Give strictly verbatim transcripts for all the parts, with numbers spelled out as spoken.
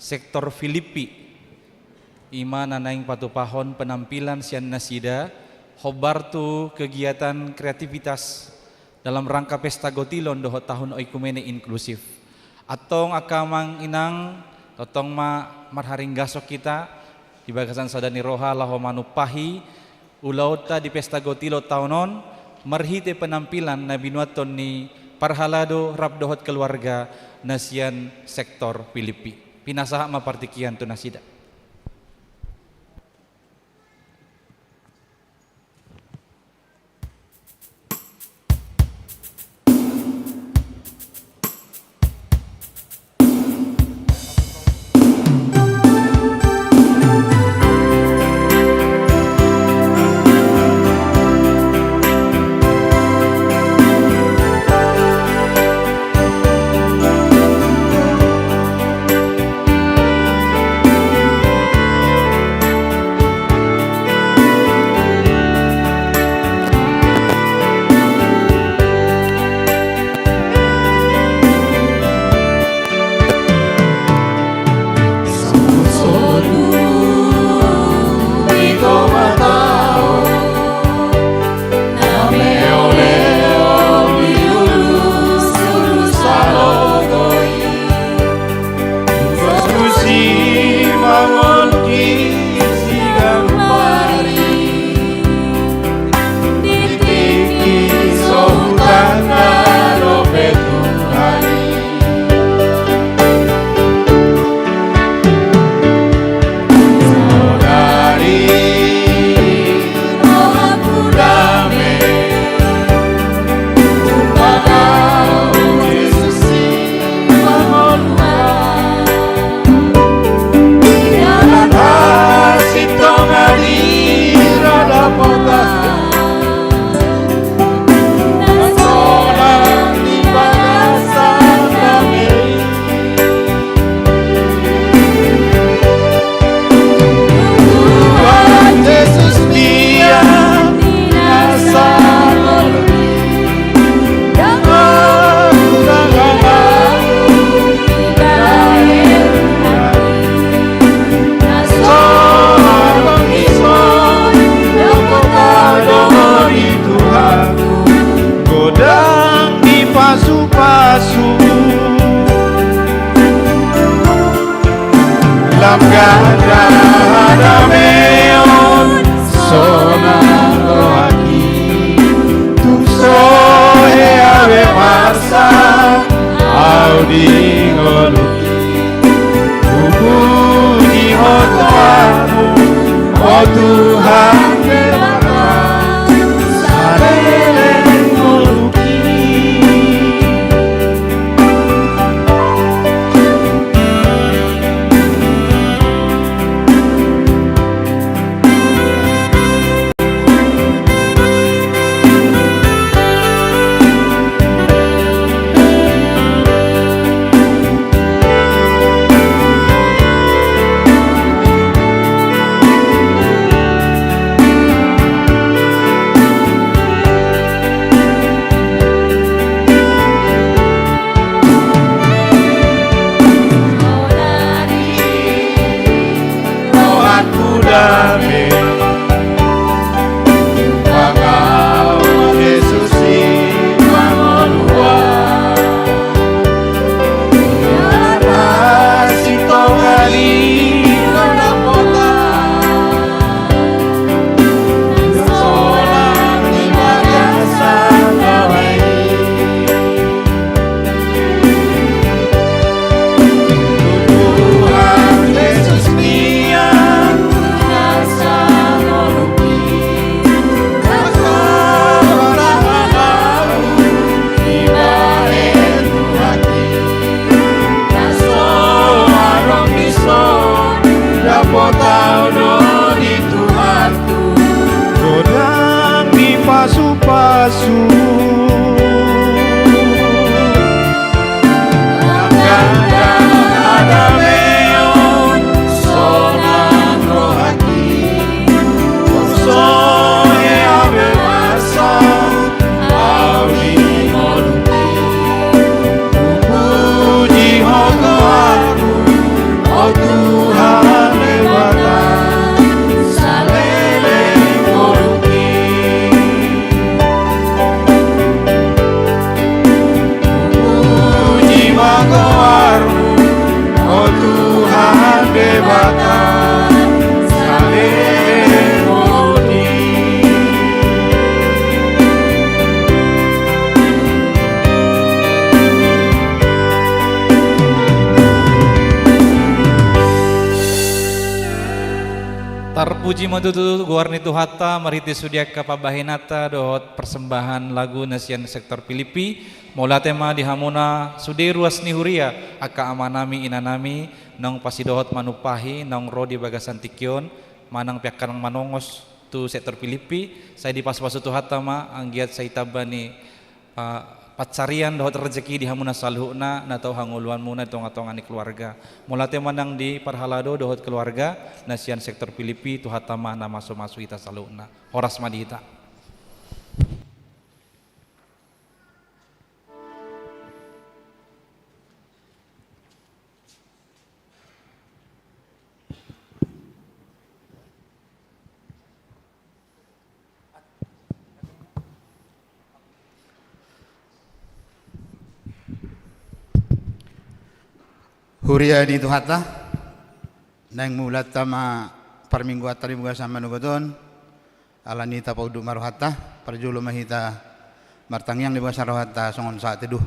sektor Filippi, i ma na naeng patupahon penampilan sian nasida, hombar tu kegiatan kreativitas dalam rangka pesta gotilon dohot tahun oikumene inklusif. Antong angka amang inang, tongtong ma marharinggason hita di bagasan sada ni roha laho manumpahi ulaonta di pesta gotilon taon on, marhite penampilan na binuathon ni parhalado rap dohot keluarga na sian sektor Filippi. Pinasahat ma partingkian tu nasida. Godang dipasupasu. Lam ganda hadameon sonang rohangki, tung so hea be marsak au di ngolungki. Hupuji Ho tu ahu, o Tuhan Debata, saleleng ngolungki. Tarpuji ma tutu goar ni Tuhanta, marhite sude angka pambahenanta dohot persembahan lagu na sian sektor Pilippi. Mauliate ma di hamuna sude ruas ni huria, angka amanami, inanami, naung pasidohot manumpahi, naung ro di bagasan tingki on, manang pe angka naung manongos tu sektor Pilippi, sai dipasupasu Tuhanta ma anggiat sai tamba ni, ah, pansarian dohot rezeki di hamuna saluhutna, na tau hangoluanmuna di tongatonga ni keluarga. Mauliate ma nang di parhalado dohot keluarga na sian sektor Pilippi, Tuhanta ma na masumasu hita saluhutna. Horas ma di hita. Huria ni Tuhanta, naeng mauliate ma parmingguanta di bagasan manogot on. Alani i tapaunduk ma rohanta, parjolo ma hita martangiang di bagasan rohanta songon sahat teduh.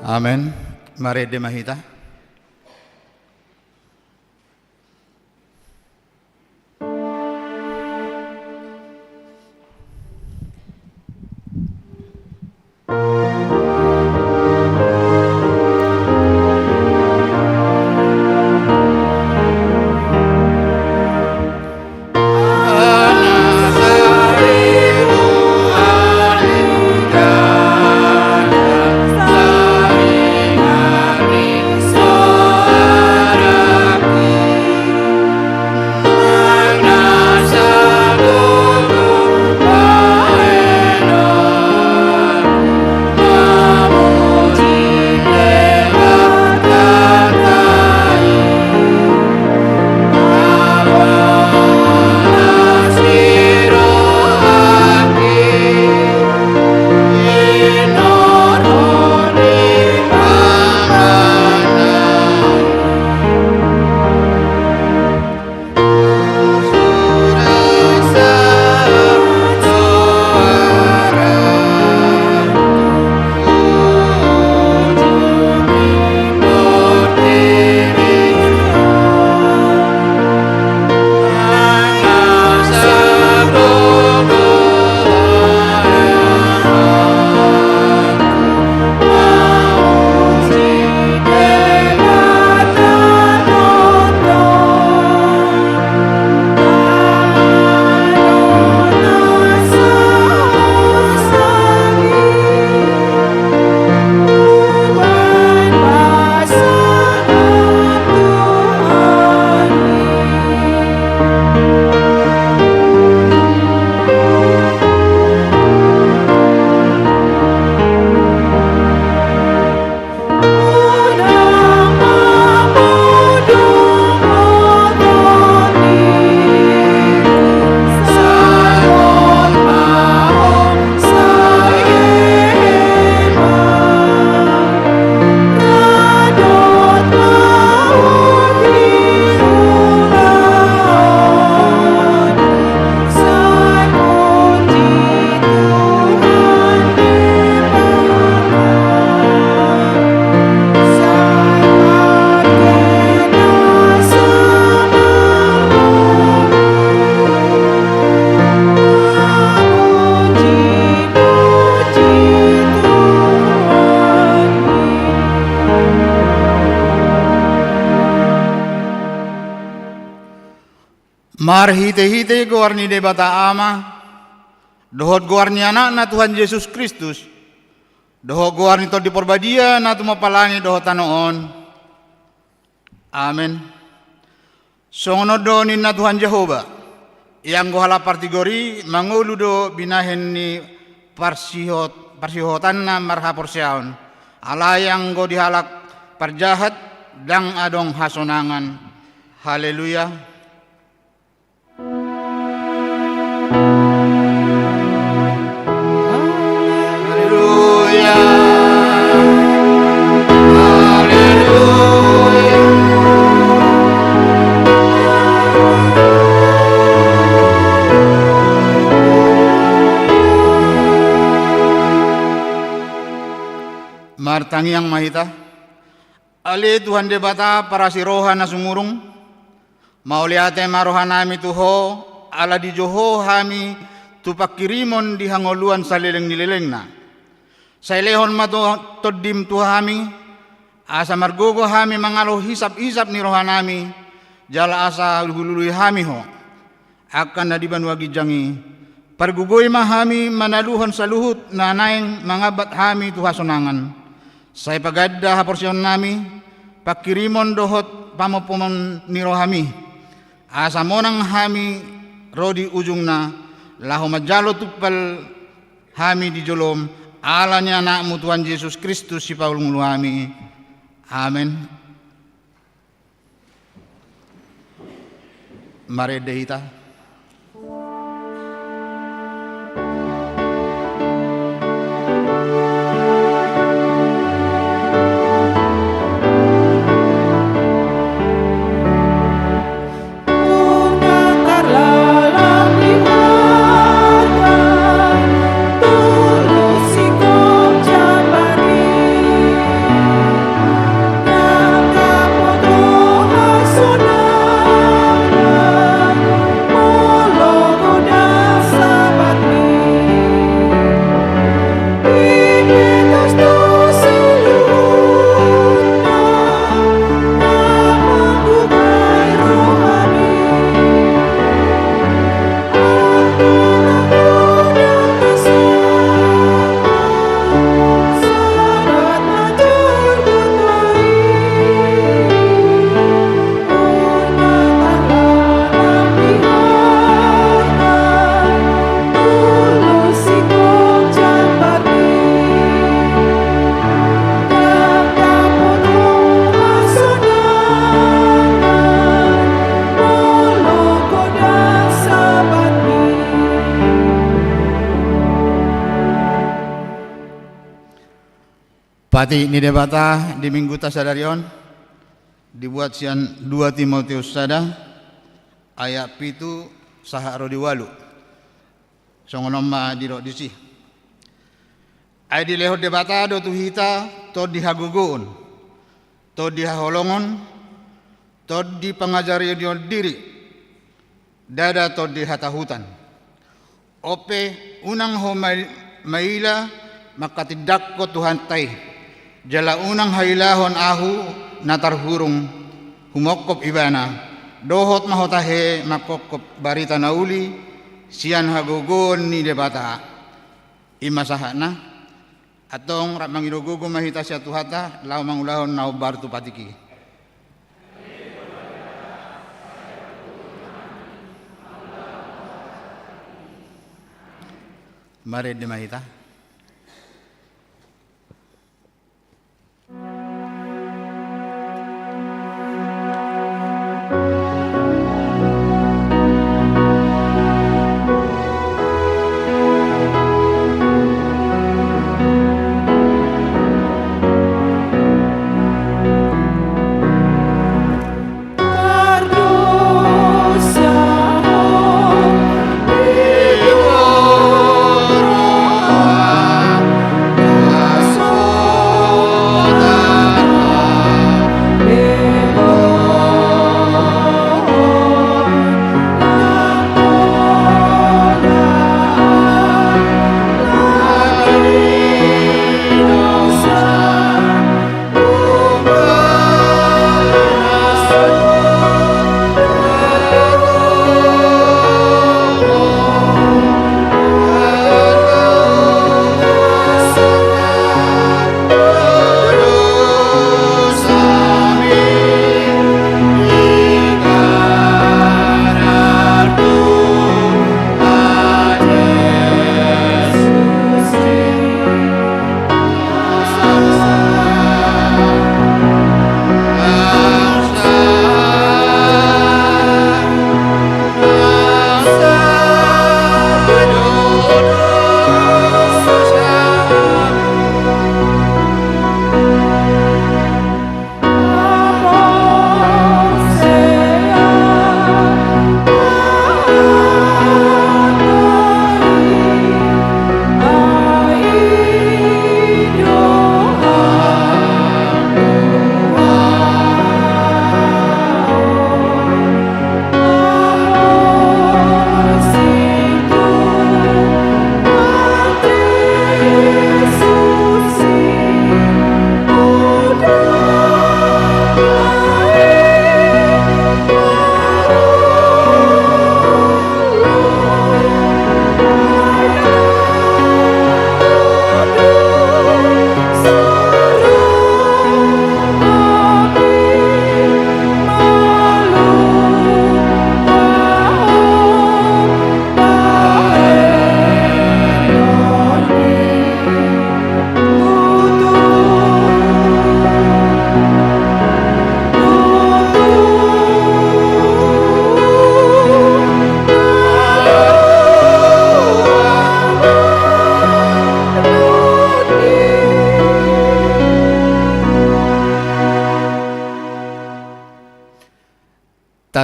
Amen. Marende ma hita. Marhitehite goar ni Debata Ama, dohot goar ni Anakna Tuhan Jesus Kristus, dohot goar ni Tondi Parbadia na tumompa langit dohot tano on. Amen. Songon on do ninna Tuhan Jahowa, ia anggo halak partigor i mangolu do binahen ni parsihot-, parsihohotanna marhaporseaon, alai anggo di halak parjahat ndang adong hasonangan. Haleluya. Haleluya. Haleluya. Martangiang ma hita. Ale Tuhan Debata, parasi roha na sumurung, mauliate ma rohanami tu Ho, ala dijou Ho hami tu pangkirimon di hangoluan saleleng ni lelengna. Sai lehon ma to-, Tondim tu hami, asa margogo hami mangalo hisap-hisap ni rohanami, jala asa hulului hami Ho. Angka na di banua ginjang i, pargogoi ma hami manaluhon saluhut na naeng mangambat hami tu hasonangan. Sai paganda haporseaonnami, pangkirimon dohot pamompomon ni rohami. Asa monang hami ro di ujungna, laho manjalo tumpal hami di jolom, ala ni Anakmu Tuhan Jesus Kristus Sipaolungulu hami. Amen. Marende hita. Patik ni Debata di Mingguta sadari on dibuat sian dua Timoteus sada ayat pitu sahat ro di ualu. Songon on ma didok disi. Ai dilehon Debata do tu hita tondi hagogoon, tondi haholongon, tondi pangajarion diri, ndada tondi hatahutan. On pe, unang ho mai-, maila manghatindanghon Tuhanta i, jala unang hailahon ahu na tarhurung humongkop Ibana, dohot ma ho tahe manghophop barita na uli sian hagogoon ni Debata. I ma sahatna. Antong rap mangido gogo ma hita sian Tuhanta laho mangulahon na hombar tu patik i. Marende ma hita.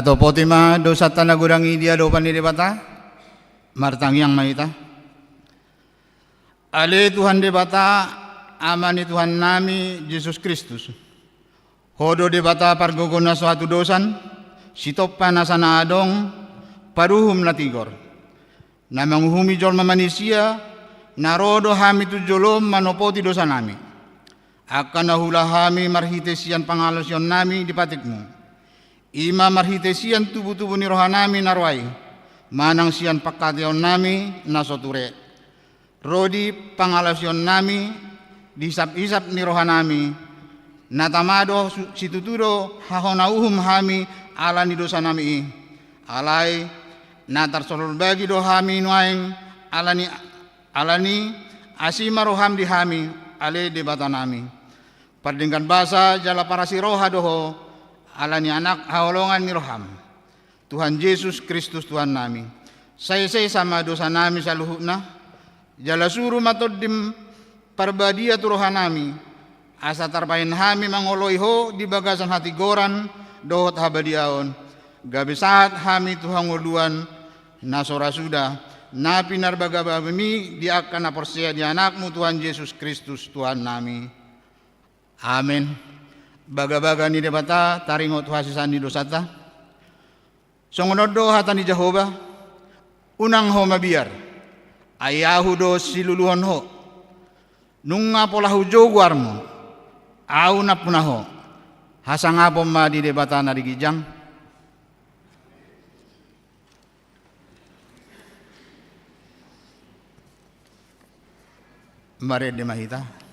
Topoti ma dosanta na godang i di adopan ni Debata. Martangiang ma hita. Ale Tuhan Debata, Ama ni Tuhannami Jesus Kristus. Ho do Debata pargogo na so hatudosan, sitompa nasa na adong, paruhum na tigor. Na manguhumi jolma manisia, na ro do hami tu jolom manopoti dosanami. Angka na huula hami marhite sian pangalaosionnami di patikmu. I ma marhite sian tubutubu ni rohanami na ro ai, manang sian pangkataionnami na so ture. Ro di pangalaosionnami, di hisaphisap ni rohanami, na tama do su-, situtu do hahona uhum hami ala ni dosanami i. Alai, na tarsolhot bagi do hami nuaeng ala ni, ala ni asi ma roham di hami, ale Debatanami. Pardenggan basa jala parasi roha do ho, ala ni Anak haholongan ni roham. Tuhan Jesus Kristus Tuhannami. Sai sesa ma dosanami saluhutna, jala suru ma Tondim Parbadia tu rohanami, asa tarbahen hami mangoloi ho di bagasan hatigoran dohot habadiaon, gabe sahat hami tu hangoluan na so ra suda, na pinarbagabagami di angka na porsea di Anakmu Tuhan Jesus Kristus Tuhannami. Amen. Bagabaga ni Debata taringot tu hasesaan ni dosanta. Songon on do hata ni Jahowa, unang ho mabiar, ai ahu do siluluhon ho. Nunga pola hujou goarmu, ahu nampuna ho. Hasangapon ma di Debata na di ginjang. Marende ma hita.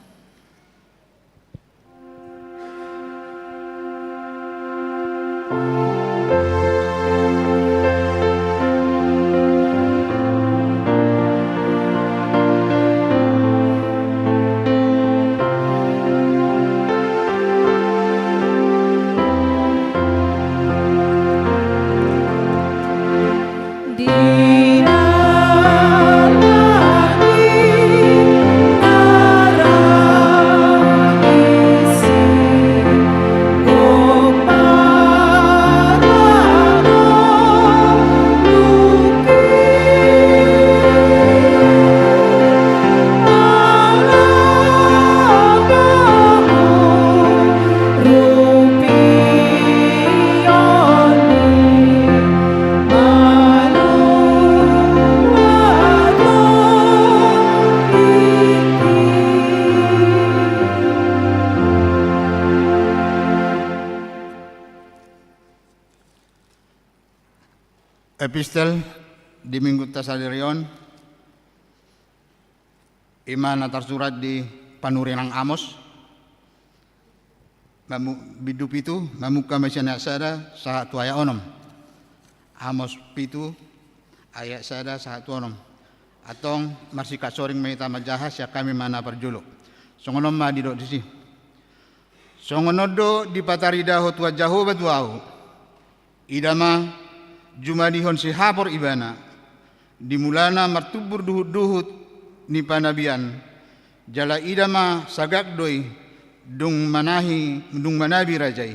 Epistel di Minggunta sadari on, i ma na tarsurat di panurirang Amos. Mamu-, bindu pitu, mamungka ma sian ayat sada sahat tu ayat onom. Amos pitu, ayat sada sahat tu onom. Antong marsingkat soring ma hita manjaha, sian hami ma na parjolo. Songon on ma didok disi. Songon on do dipataridahon Tuhan Jahowa tu ahu. Ida ma, jumadihon sihapor ibana, di mulana martumbur duhutduhut ni panabian, jala ida ma sagak do i, dung manahi, dung manabi raja i.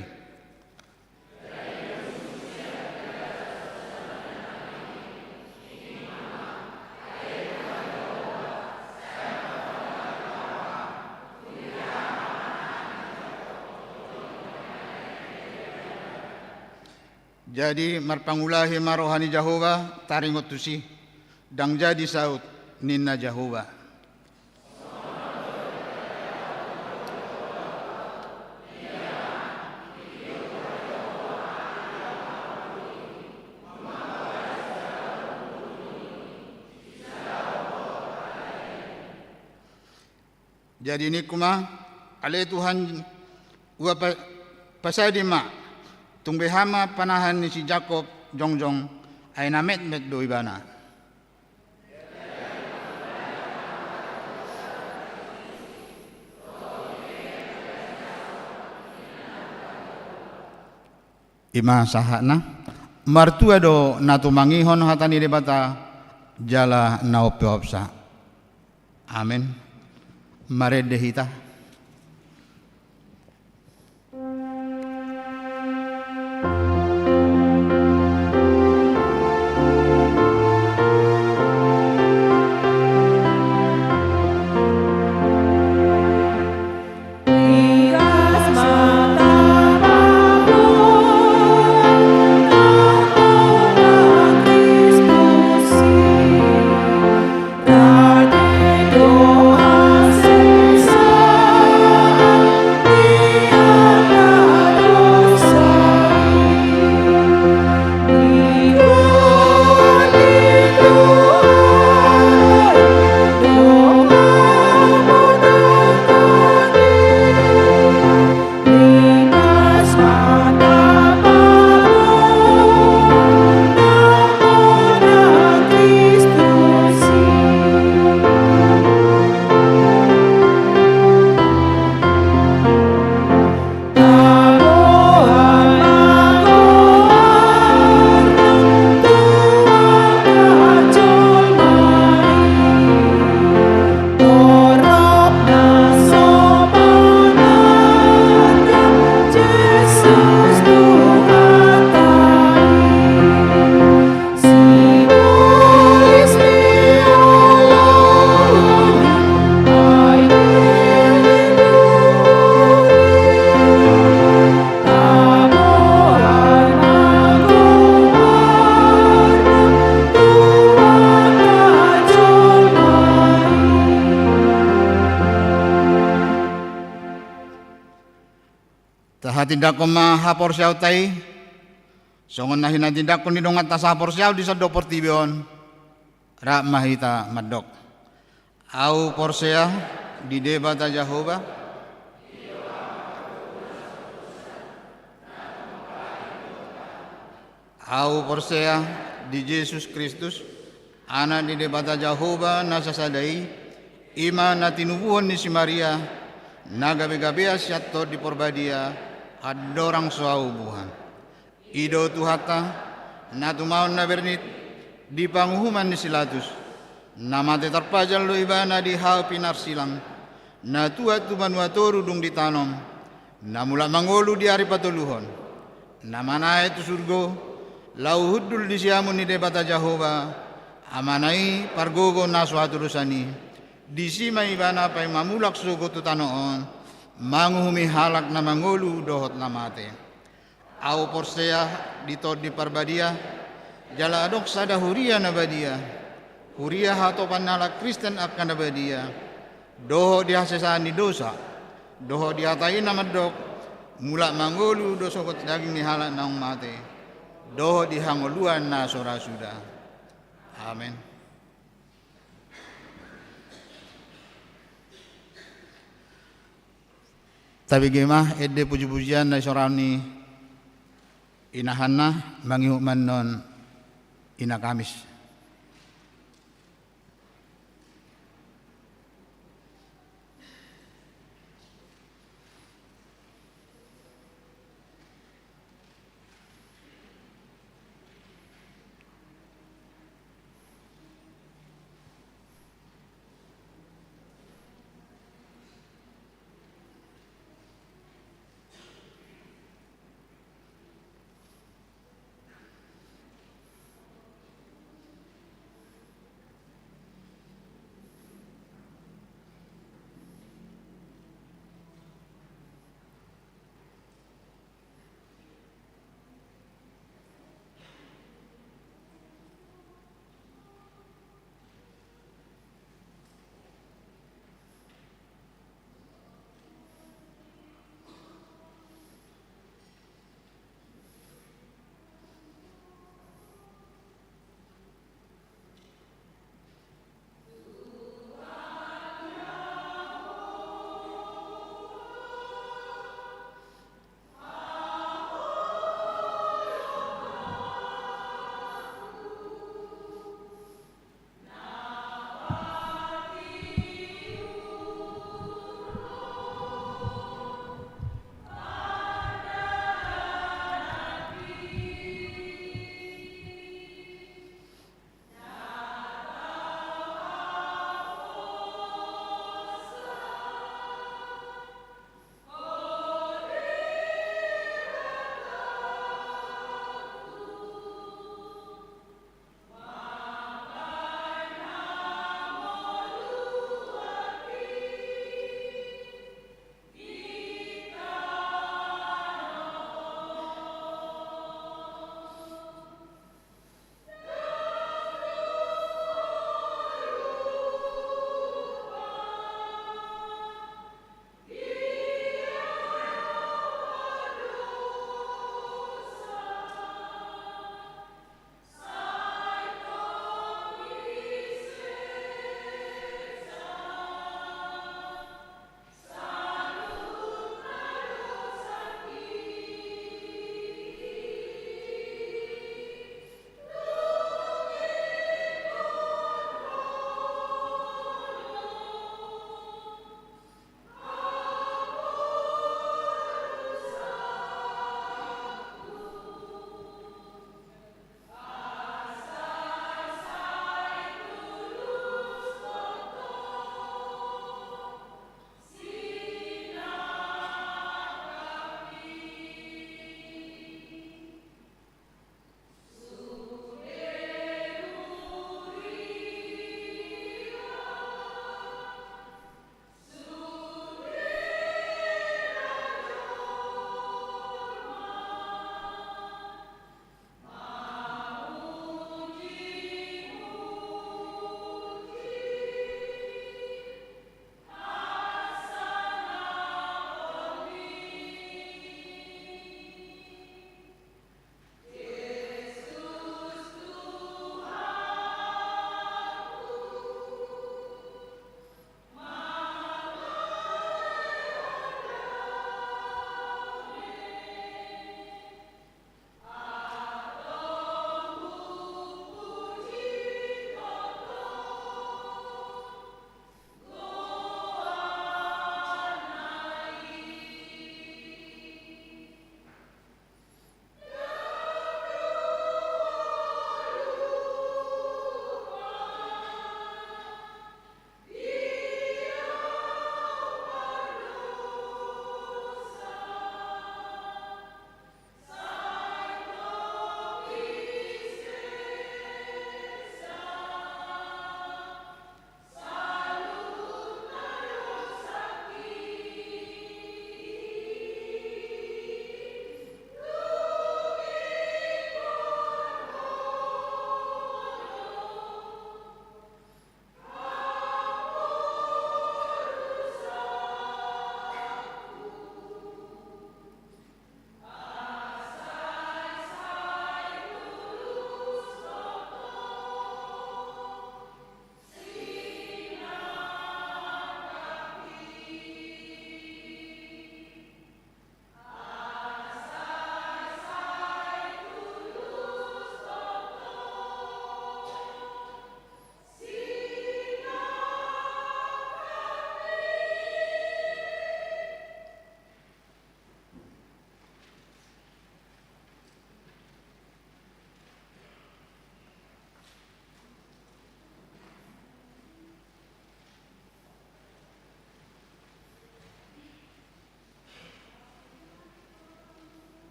Jadi marpangulahi ma roha ni Jahowa taringot tusi, ndang jadi saut ninna Jahowa. Jadi ningku ma, ale Tuhan, ua pa-, pasadi ma, tung beha ma panahan ni si Jakob jongjong, ai na metmet do ibana. I ma sahatna, martua do na tumangihon hata ni Debata, jala na umpeopsa. Amen. Marende hita. Tindanghon ma haporseaonta i songon na hinatindanghon ni donganta sahaporseaon di sandok portibi on. Rap ma hita mandok: Ahu porsea di Debata Jahowa. Ahu porsea di Jesus Kristus, Anak ni Debata Jahowa na sasada i, i ma na tinubuhon ni si Maria, na gabegabean sian Tondi Porbadia, andorang so haubuhan. I do Tuhanta, na tumaon na bernit di panguhuman ni si Latus, na mate tarpajal do Ibana di hau pinarsilang, na tuat tu banua toru dung ditanom, na mulak mangolu di ari patoluhon, na manaek tu surgo, laho hundul di siamun ni Debata Jahowa, Amana i pargogo na so hatudosan i. Disi ma Ibana paima mulak sogot tu tano on, manguhumi halak na mangolu dohot na mate. Ahu porsea di Tondi Parbadia, jala adong sada huria na badia, huria hatopan ni halak Kristen angka na badia, dohot di hasesaan ni dosa, dohot di hata i na mandok, mulak mangolu do sogot daging ni halak naung mate, dohot di hangoluan na so ra suda. Amen. Tabege ma ende pujipujian na disorahon ni inahanna mangihut ma annon ina Kamis.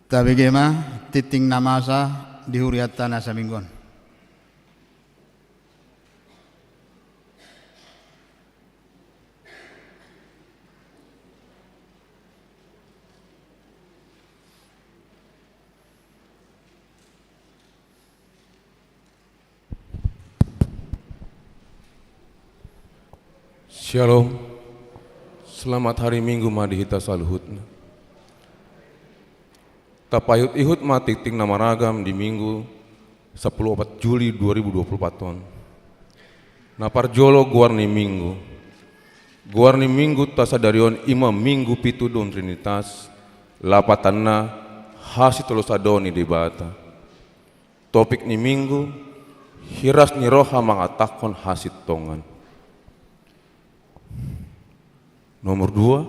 Tabege ma tingting na masa di hurianta na saminggu on. Syalom. Selamat hari Minggu ma di hita saluhutna. Tapaihut-ihut ma tingting na maragam di Minggu sampulu opat Juli dua ribu dua pulu opat on. Na parjolo, goar ni Minggu. Goar ni Minggu ta sadari on i ma Minggu pitu dohot Trinitas, lapatanna hasitolosadon ni Debata. Topik ni Minggu: Hiras ni roha mangatahon hasintongan. Nomor dua,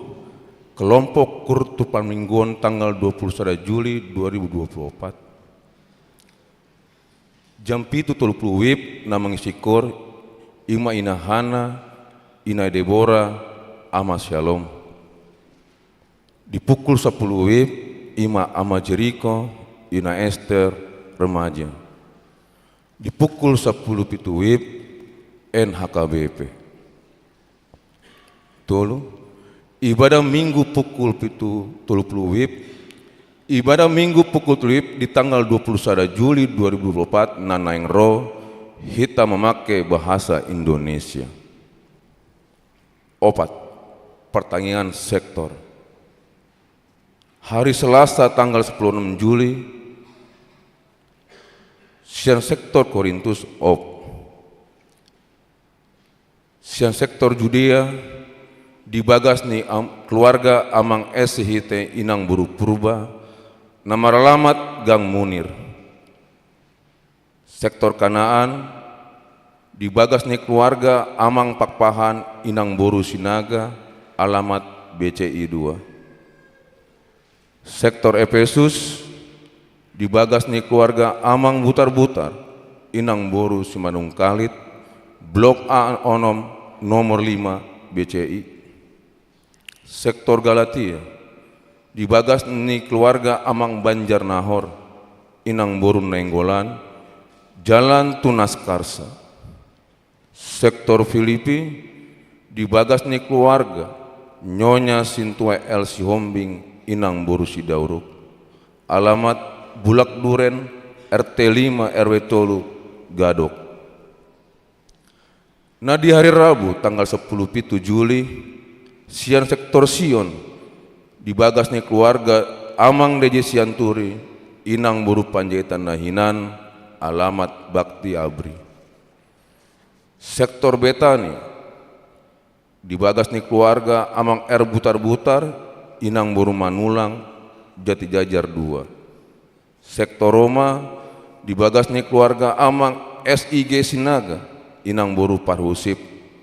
kelompok KUR tu parmingguon tanggal dua pulu sada Juli dua ribu dua pulu opat. Jam pitu tolu pulu WIB na mangisi KUR i ma Ina Hana, Ina Debora, Ama Syalom. Di pukul sampulu WIB i ma Ama Jeriko, Ina Ester, remaja. Di pukul sampulu pitu WIB, N H K B P. Tolu, ibadah Minggu pukul pitu tolu pulu WIB. Ibadah Minggu pukul tolu WIB di tanggal dua pulu sada Juli dua ribu dua pulu opat na naeng ro, hita mamake bahasa Indonesia. Opat, pertanyaan sektor. Hari Selasa tanggal sampulu onom Juli, sian sektor Korintus op. Sian sektor Judea, di bagas ni am-, keluarga Amang S Sihite, Inang boru Purba, na maralamat Gang Munir. Sektor Kanaan, di bagas ni keluarga Amang Pakpahan, Inang boru Sinaga, alamat B C I dua. Sektor Epesus, di bagas ni keluarga Amang Butarbutar, Inang boru Simanungkalit, blok A onom, nomor lima, B C I. Sektor Galatia, di bagas ni keluarga Amang Banjarnahor, Inang boru Nainggolan, jalan Tunas Karsa. Sektor Filipi, di bagas ni keluarga Nyonya Sintua L Sihombing, Inang boru Sidauruk, alamat Bulak Duren, R T lima, R W tolu, Gadok. Na di hari Rabu tanggal sampulu pitu Juli, sian sektor Sion, di bagas ni keluarga Amang D J Sianturi, Inang boru Panjaitan na hinan, alamat Bakti Abri. Sektor Betani, di bagas ni keluarga Amang R Butarbutar, Inang boru Manulang, Jatijajar dua. Sektor Roma, di bagas ni keluarga Amang S I G Sinaga, Inang boru Parhusip,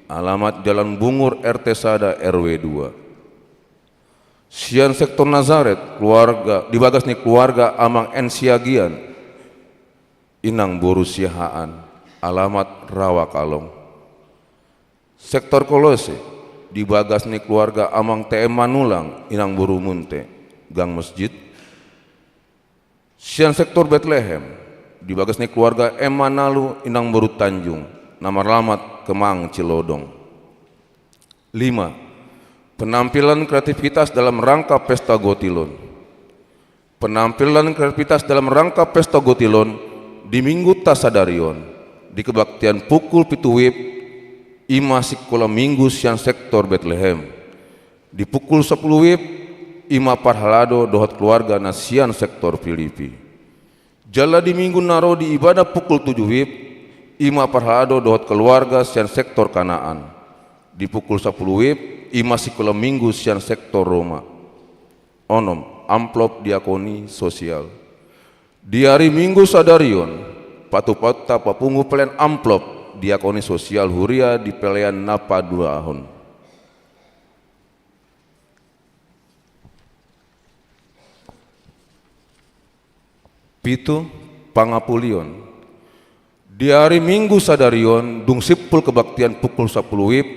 alamat Jalan Bungur, R T sada, R W dua. Sian sektor Nazaret, keluarga, di bagas ni keluarga Amang N Siagian, Inang boru Siahaan, alamat Rawa Kalong. Sektor Kolose, di bagas ni keluarga Amang T M Manulang, Inang boru Munte, Gang Masjid. Sian sektor Betlehem, di bagas ni keluarga M Manalu, Inang boru Tanjung, na maralamat Kemang, Cilodong. Lima, penampilan kreativitas dalam rangka Pesta Gotilon. Penampilan kreativitas dalam rangka Pesta Gotilon di Minggu ta sadari on, di kebaktian pukul pitu WIB, i ma sikola Minggu sian sektor Betlehem. Di pukul sampulu WIB, i ma parhalado dohot keluarga na sian sektor Filipi. Jala di Minggu na ro di ibadah pukul tujuh WIB, i ma parhalado dohot keluarga sian sektor Kanaan. Di pukul sampulu WIB, i ma sikola Minggu sian sektor Roma. Onom, amplop diakoni sosial. Di ari Minggu sadari on, patupahon ta papungu pelean amplop diakoni sosial huria di pelean na paduahon. Pitu, pangapulion. Di ari Minggu sadari on, dung simpul kebaktian pukul sampulu WIB,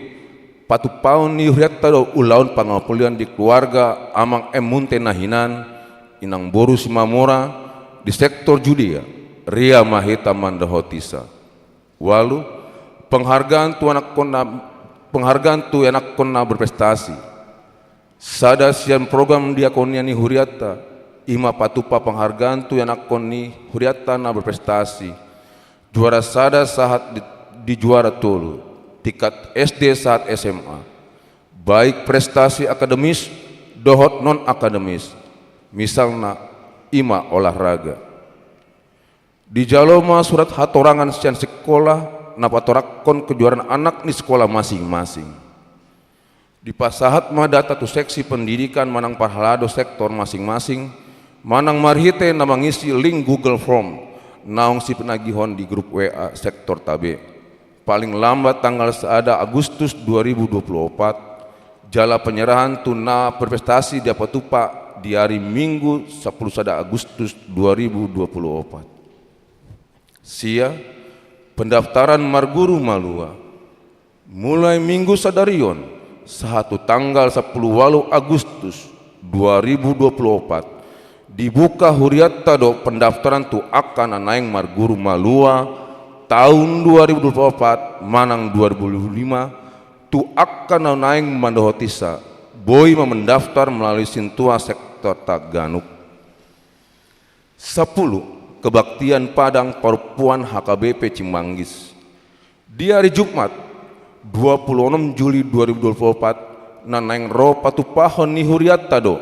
patupahon ni hurianta do ulaon pangapulion di keluarga Amang M Munte na hinan, Inang boru Simamora di sektor Judea, ria ma hita mandohotisa. Ualu, penghargaan tu ianakkonna, penghargaan tu ianakkonna berprestasi. Sada sian program diakonia ni hurianta, i ma patupa penghargaan tu ianakkon ni hurianta na berprestasi. Juara sada sahat di, di juara tolu, tingkat S D sahat S M A. Baik prestasi akademis dohot non akademis, misalna i ma olahraga. Dijalo ma surat hatorangan sian sikola na patorangkon kejuaraan anak ni sikola masing-masing. Dipasahat ma data tu seksi pendidikan manang parhalado sektor masing-masing, manang marhite na mangisi link Google Form naung sipenagihon di grup W A sektor tabe. Paling lambat tanggal sada Agustus dua ribu dua puluh opat, jala penyerahan tu na berprestasi dipatupa di ari Minggu sampulu sada Agustus dua ribu dua puluh opat. Sia, pendaftaran marguru malua. Mulai Minggu sadari on, sahat tu tanggal sampulu ualu Agustus dua ribu dua puluh opat, dibuka hurianta do pendaftaran tu angka na naeng marguru malua taon dua ribu dua puluh opat manang dua ribu dua puluh lima, tu angka na naeng mandohotisa, boi ma mendaftar melalui sintua sektorta ganup. Sampulu, kebaktian Padang Parompuan H K B P Cimanggis. Di ari Jumat, dua puluh onom Juli dua ribu dua puluh opat, na naeng ro patupahon ni hurianta do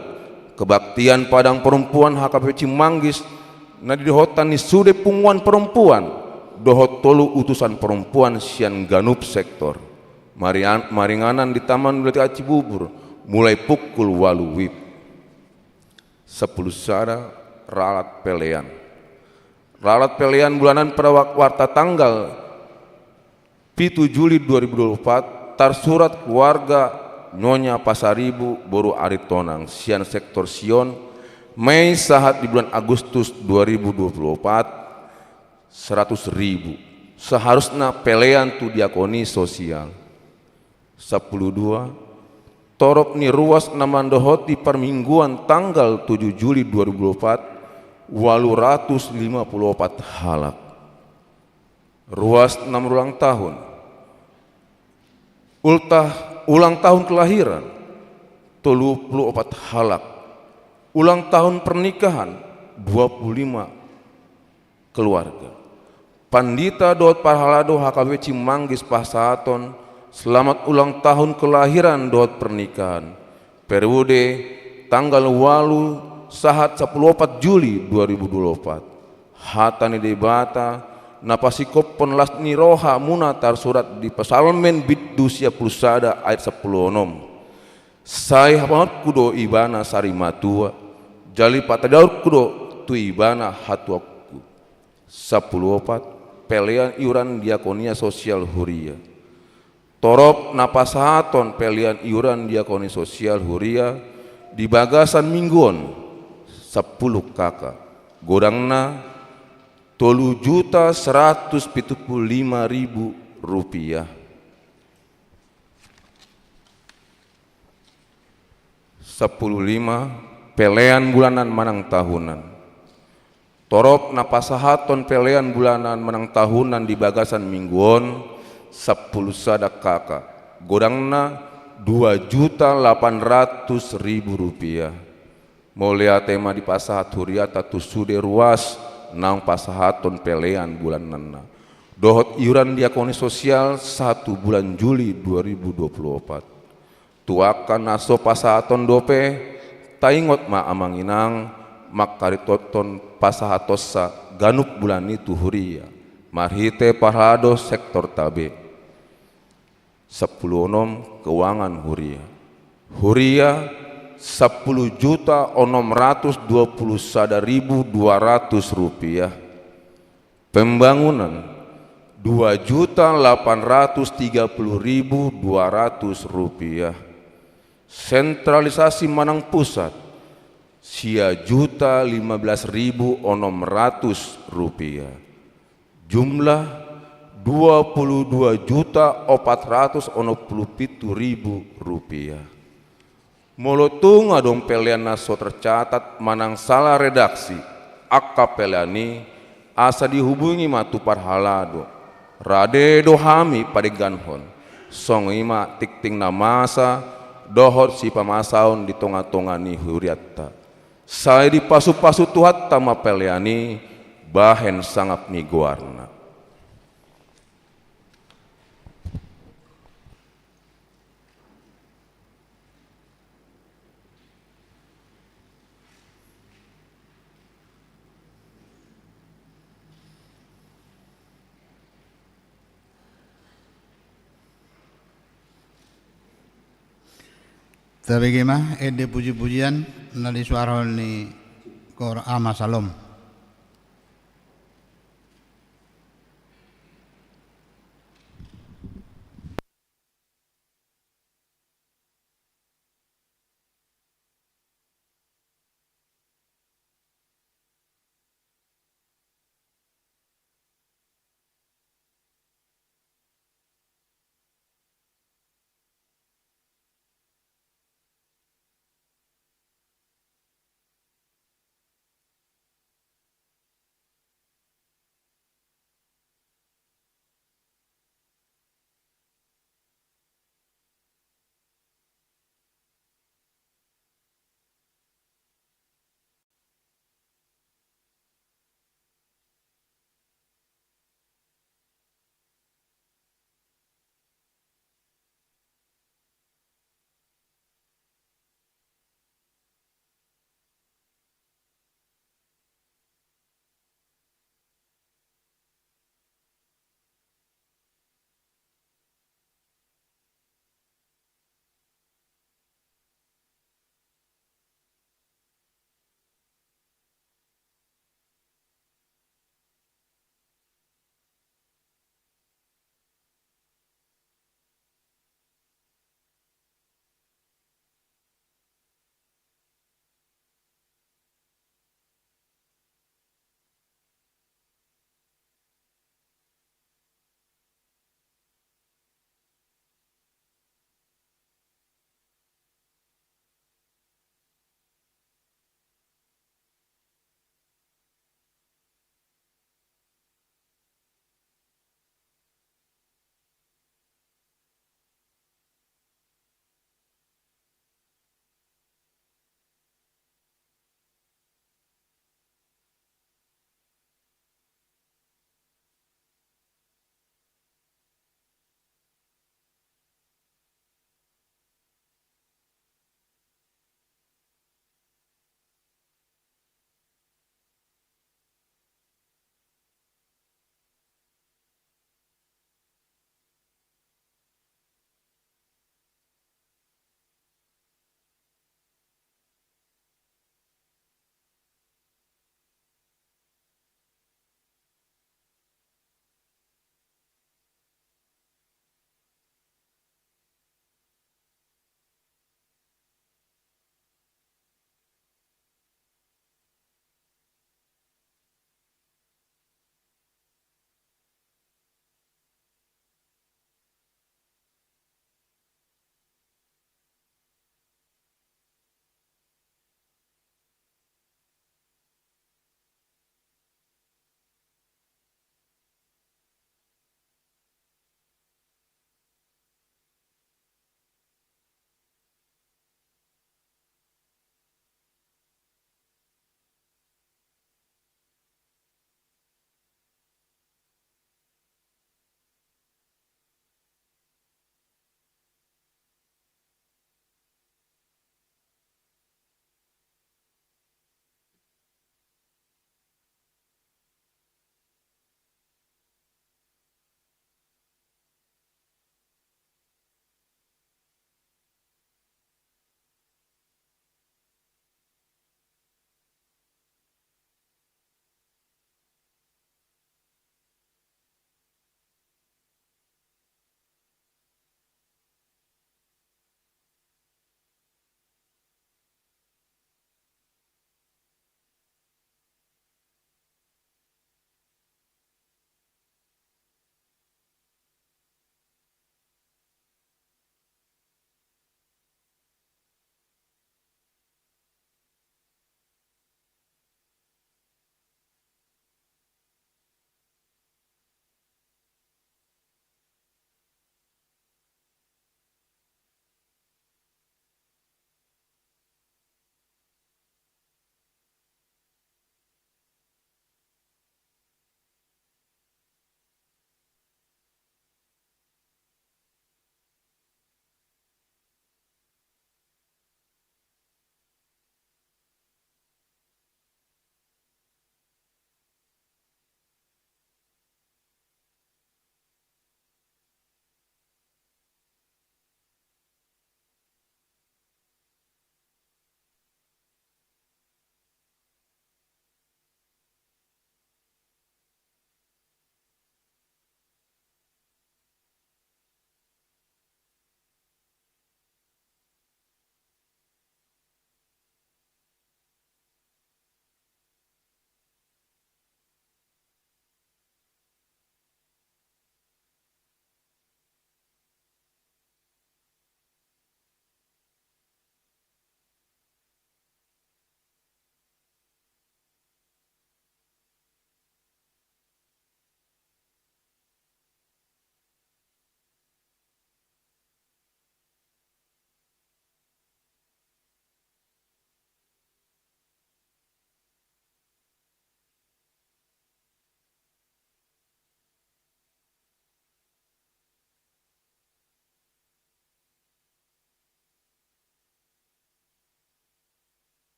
kebaktian Padang Parompuan H K B P Cimanggis, na didohotan ni sude punguan parompuan dohot tolu utusan parompuan sian ganup sektor. Marian-, maringanan di Taman Bibliotek Cibubur, mulai pukul ualu wib. Sampulu sada, ralat pelean. Ralat pelean bulanan pada wa-, warta tanggal pitu Juli dua ribu dua puluh opat, tarsurat keluarga Nyonya Pasaribu boru Aritonang sian sektor Sion, Mei sahat di bulan Agustus dua ribu dua puluh opat, seratus ribu. Seharusna pelean tu diakoni sosial. Sampulu dua, torop ni ruas na mandohoti parmingguan tanggal tujuh Juli dua ribu dua puluh opat, ualu ratus lima puluh opat halak. Ruas na marulang tahun. Ultah, ulang tahun kelahiran, tolu puluh opat halak. Ulang tahun pernikahan, dua puluh lima keluarga. Pandita dohot parhalado H K B P Cimanggis pasahaton selamat ulang tahun kelahiran dohot pernikahan. Periode tanggal ualu sahat sampulu opat Juli dua ribu dua puluh opat. Hata ni Debata na pasingkophon las ni roha muna tarsurat di Psalmen bindu sia pulu sada ayat sampulu onom. Sai hapamonku do ibana sari matua, jala patadaonku do tu ibana hatuaonku. Sampulu opat, pelean iuran diakonia sosial huria. Torop na pasahaton pelean iuran diakonia sosial huria di bagasan minggu on, sampulu K K. Godangna tolu juta seratus pitu pulu lima ribu rupiah. Sampulu lima, pelean bulanan manang tahunan. Torop na pasahaton pelean bulanan manang tahunan di bagasan minggu on, sampulu sada K K. Godangna dua juta lapan ratus ribu rupiah. Mauliate ma dipasahat huriata tu sude ruas naung pasahaton pelean bulananna dohot iuran diakoni sosial sahat tu bulan Juli dua ribu dua puluh opat. Tu angka na so pasahaton dope, taingot ma amang inang, mangkaritothon pasahatonsa ganup bulan i tu huria marhite parhalado sektor tabe. Sampulu onom, keuangan huria. Huria, sampulu juta onom ratus dua pulu sada ribu dua ratus rupiah. Pembangunan, dua juta lapan ratus tiga pulu ribu dua ratus rupiah. Sentralisasi manang pusat, sia juta lima belas ribu onom ratus rupiah. Jumlah, dua pulu dua juta opat ratus onom pulu pitu ribu rupiah. Molo tung adong pelean na so tercatat manang sala redaksi angka pelean i, asa dihubungi ma tu parhalado. Rade do hami padengganhon. Songon i ma tingting na masa dohot sipamasaon di tonga-tonga ni hurianta. Sai dipasupasu Tuhanta ma pelean i bahen sangap ni goarna. Tabege ma ende puji-pujian na disuarahon ni Kor Ama Salom.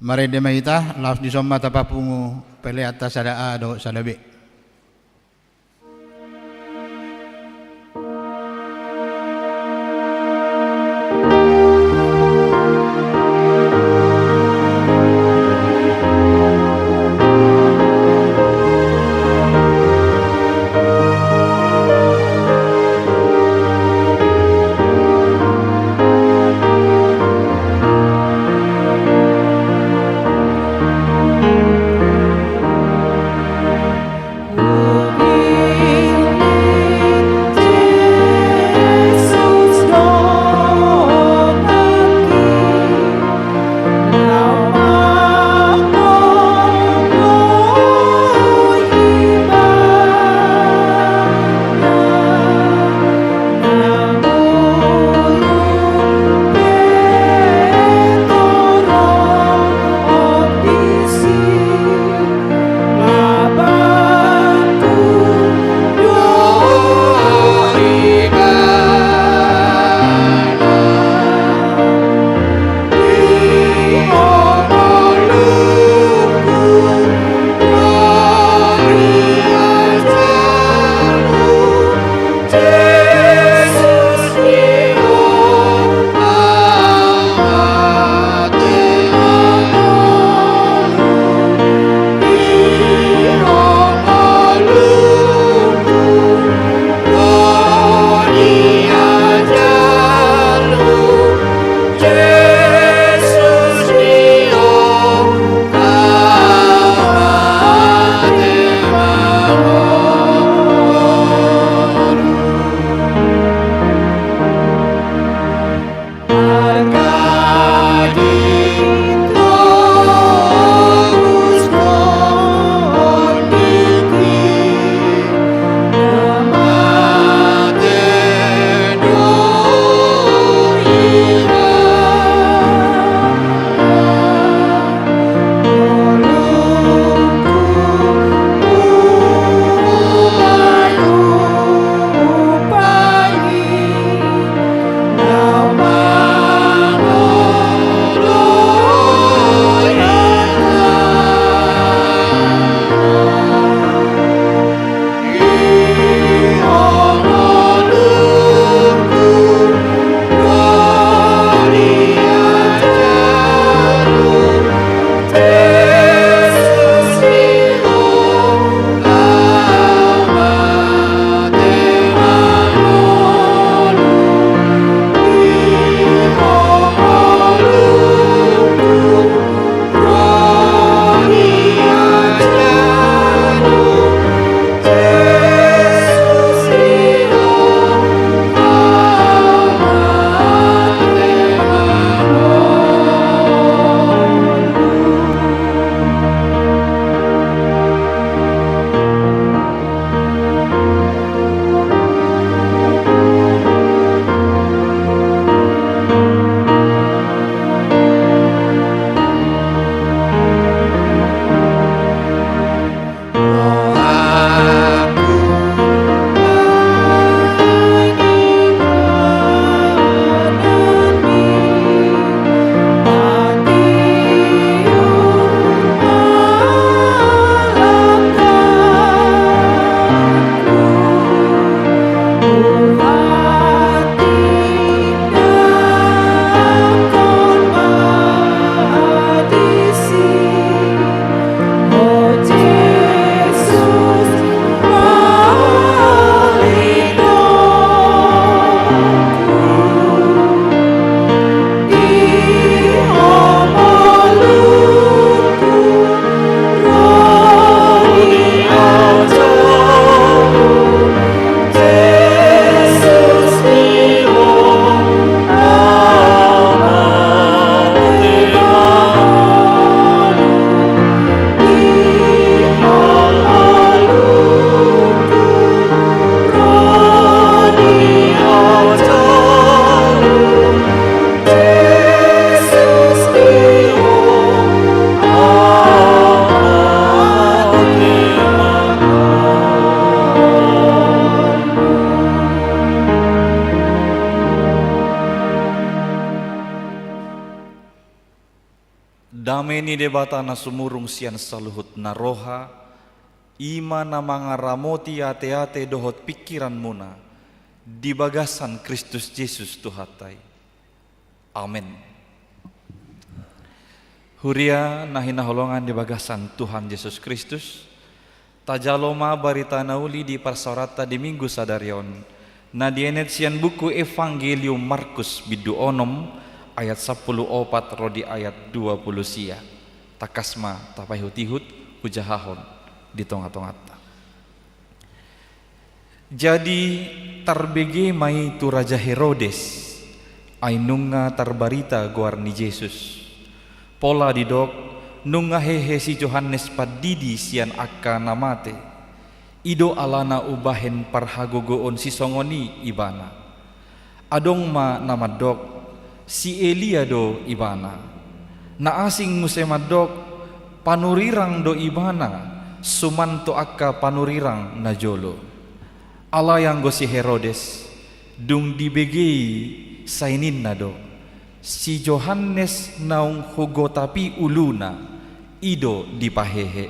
Marende ma hita, laos dison ma tapapungu peleanta sada A dohot sada B. Dame ni Debata na sumurung sian saluhut na roha, i ma na mangaramoti ateate dohot pingkiranmuna di bagasan Kristus Jesus Tuhanta i. Amen. Huria na hinaholongan di bagasan Tuhan Jesus Kristus, tajalo ma barita na uli di parsaoranta di Minggu sadari on, na dienet sian buku Evangelium Markus bindu onom ayat sampulu opat ro di ayat dua pulu sia. Tangkas ma tapaihutihut hujahahon di tongatonganta. Jadi tarbege ma i tu Raja Herodes, ai nunga tarbarita goar ni Jesus. Pola didok, nunga hehe si Johannes Pandidi sian angka na mate. I do alana umbahen parhagogoon sisongon i ibana. Adong ma na mandok, si Elia do ibana. Na asing muse mandok, panurirang do ibana, suman tu angka panurirang na jolo. Alai anggo si Herodes, dung dibege i, sai ninna do, si Johannes naung hugotapi uluna, i do dipahehe.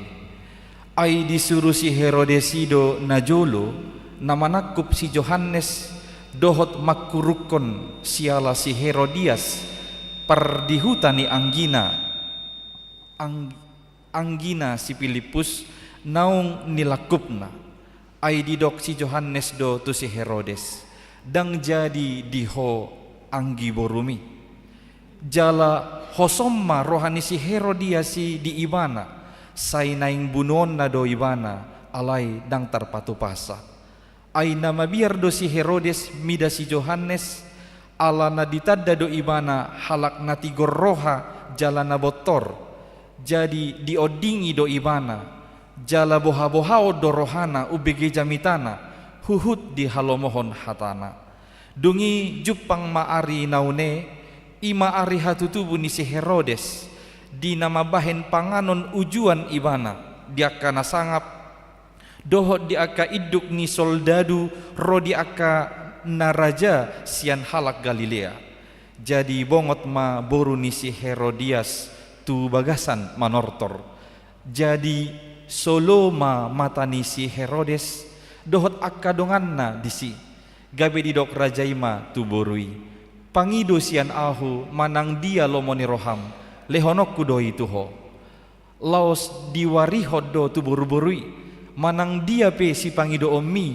Ai disuru si Herodes i do na jolo na manangkup si Johannes dohot mangkurukkon siala si Herodias, pardihuta ni anggina, ang-, anggina si Pilippus naung nilangkupna. Ai didok si Johannes do tu si Herodes, ndang jadi di ho anggi borumi. Jala hosom ma roha ni si Herodias i di ibana, sai naeng bunuonna do ibana, alai ndang tarpatupasa. Ai na mabiar do si Herodes mida si Johannes, ala na ditanda do ibana halak na tigor roha jala na bontor. Jadi diondingi do ibana, jala bohabohaon do rohana umbege jamitana, huhut dihalomohon hatana. Dung i jumpang ma ari na une, i ma ari hatutubu ni si Herodes, di na mambahen panganon ujuan ibana, di angka na sangap, dohot di angka induk ni soldadu ro di angka na raja sian halak Galilea. Jadi bongot ma boru ni si Herodias tu bagasan manortor. Jadi solo ma mata ni si Herodes dohot angka donganna disi. Gabe didok raja i ma tu boru i, pangido sian ahu manang dia lomo ni roham, lehononku do i tu ho. Laos diwarihon do tu boruboru i, manang dia pe sipangidoonmi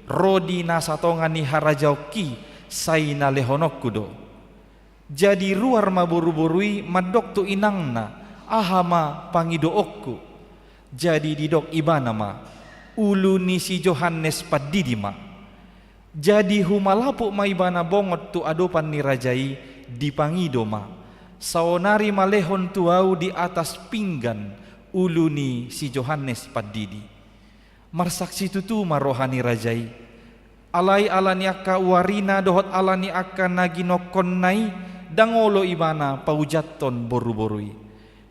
ro di na satonga ni harajaonki, sai na lehononku do. Jadi ruar ma boruboru i mandok tu inangna, aha ma pangidoonku. Jadi didok ibana ma, ulu ni si Johannes Pandidi ma. Jadi humalapuk ma ibana bongot tu adopan ni raja i, dipangido ma, saonari ma lehon tu ahu di atas pinggan ulu ni si Johannes Pandidi. Marsaksi tutu ma roha ni raja i. Alai ala ni angka uarina dohot ala ni angka na ginokkonna i, ndang olo ibana paujathon boruboru i.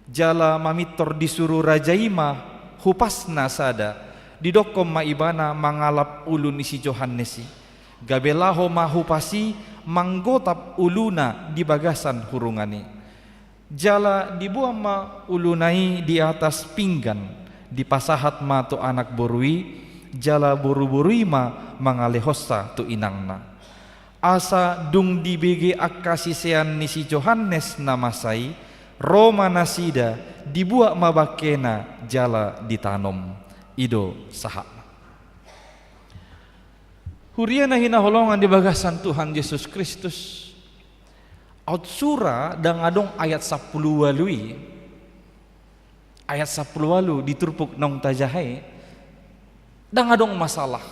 Jala mamintor disuru raja i ma hupasna sada, didokkon ma ibana mangalap ulu ni si Johannes i. Gabe laho ma hupas i manggotap uluna di bagasan hurungan i. Jala diboan ma uluna i di atas pinggan, dipasahat ma tu anak boru i, jala boruboru i ma mangalehonsa tu inangna. Asa dung dibege angka sisean ni si Johannes na masa i, ro ma nasida, dibuat ma bangkena jala ditanom. I do sahatna. Huria na hinaholongan di bagasan Tuhan Jesus Kristus, aut sura ndang adong ayat sampulu ualu i, ayat sampulu ualu di turpuk naung tajaha i, ndang adong masalah.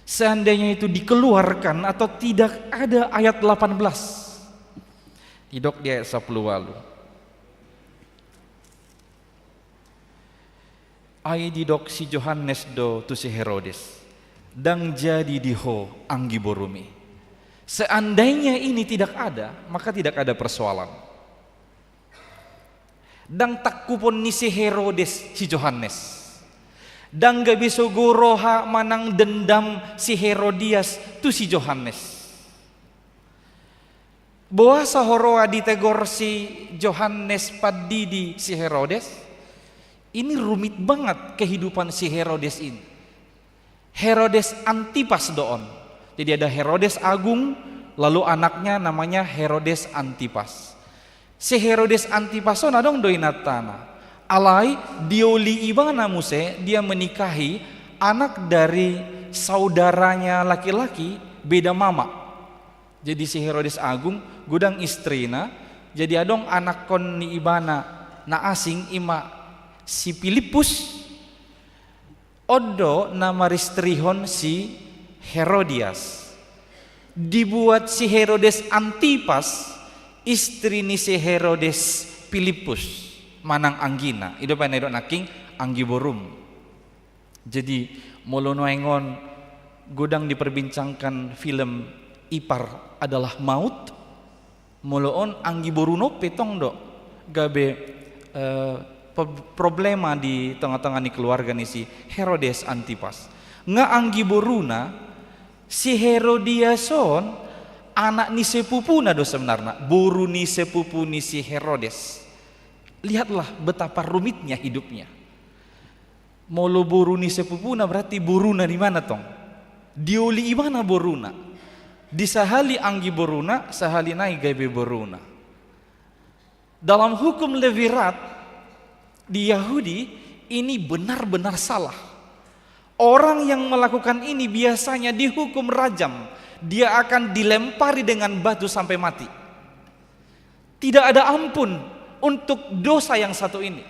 Seandainya itu dikeluarkan atau tidak ada ayat delapan belas. Didok di ayat sampulu ualu. Ai didok si Johannes do tu si Herodes, ndang jadi di ho anggi borumi. Seandainya ini tidak ada, maka tidak ada persoalan. Ndang tangkupon ni si Herodes si Johannes. Ndang gabe sogo roha manang dendam si Herodias tu si Johannes. Boasa huroha ditegor si Johannes Pandidi si Herodes? Ini rumit banget kehidupan si Herodes ini. Herodes Antipas do on. Jadi ada Herodes Agung, lalu anaknya namanya Herodes Antipas. Si Herodes Antipas on adong do inantana. Alai dioli ibana muse dia menikahi anak dari saudaranya laki-laki beda mama. Jadi si Herodes Agung godang istrina, jadi adong anakkon ni ibana na asing, ima si Pilippus. On do na maristrihon si Herodias. Dibuat si Herodes Antipas istri ni si Herodes Pilippus manang anggina. I do baen na didok nangkin anggi borum. Jadi molo nuaeng on godang diperbincangkan film Ipar Adalah Maut, molo on anggi boruna on pe tong do gabe, eh, pe-, problema di tonga-tonga ni keluarga ni si Herodes Antipas. Nga anggi boruna, si Herodias on anak ni sepupuna do sebenarna, boru ni sepupu ni si Herodes. Lihatlah betapa rumitnya hidupnya. Molo boru ni sepupuna berarti boruna di mana tong? Dioli ibana boruna. Di sahali anggi boruna, sahali nai gabe boruna. Dalam hukum Levirat di Yahudi, ini benar-benar salah. Orang yang melakukan ini biasanya dihukum rajam. Dia akan dilempari dengan batu sampai mati. Tidak ada ampun untuk dosa yang satu ini.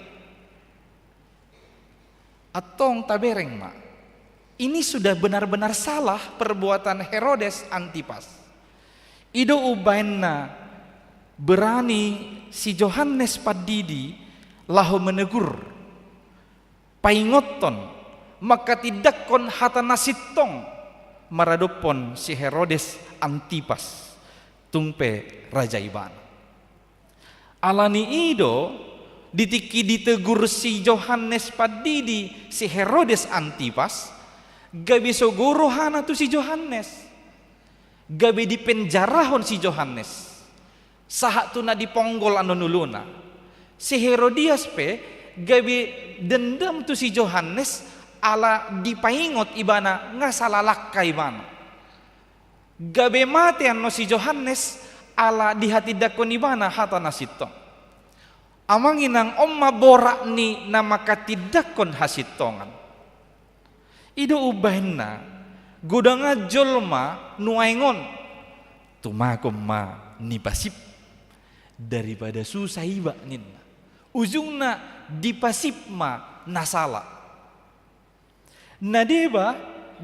Antong tabereng ma. Ini sudah benar-benar salah perbuatan Herodes Antipas. I do umbahen na berani si Johannes Pandidi laho menegur, paingothon, manghatindanghon hata na sintong maradophon si Herodes Antipas, tung pe raja ibana. Ala ni i do, di tingki ditegur si Johannes Pandidi si Herodes Antipas, gabe sogo rohana tu si Johannes. Gabe dipenjarahon si Johannes. Sahat tu na diponggol annon uluna. Si Herodias pe gabe dendam tu si Johannes ala dipaingot ibana nga sala langka ibana. Gabe mate annon si Johannes ala dihatindanghon ibana hata na sintong. Amang inang, on ma borat ni na manghatindanghon hasintongan. I do umbahen na godangan jolma nuaeng on, tumagon ma nipasip daripada susah iba ninna. Ujungna dipasip ma na sala. Na deba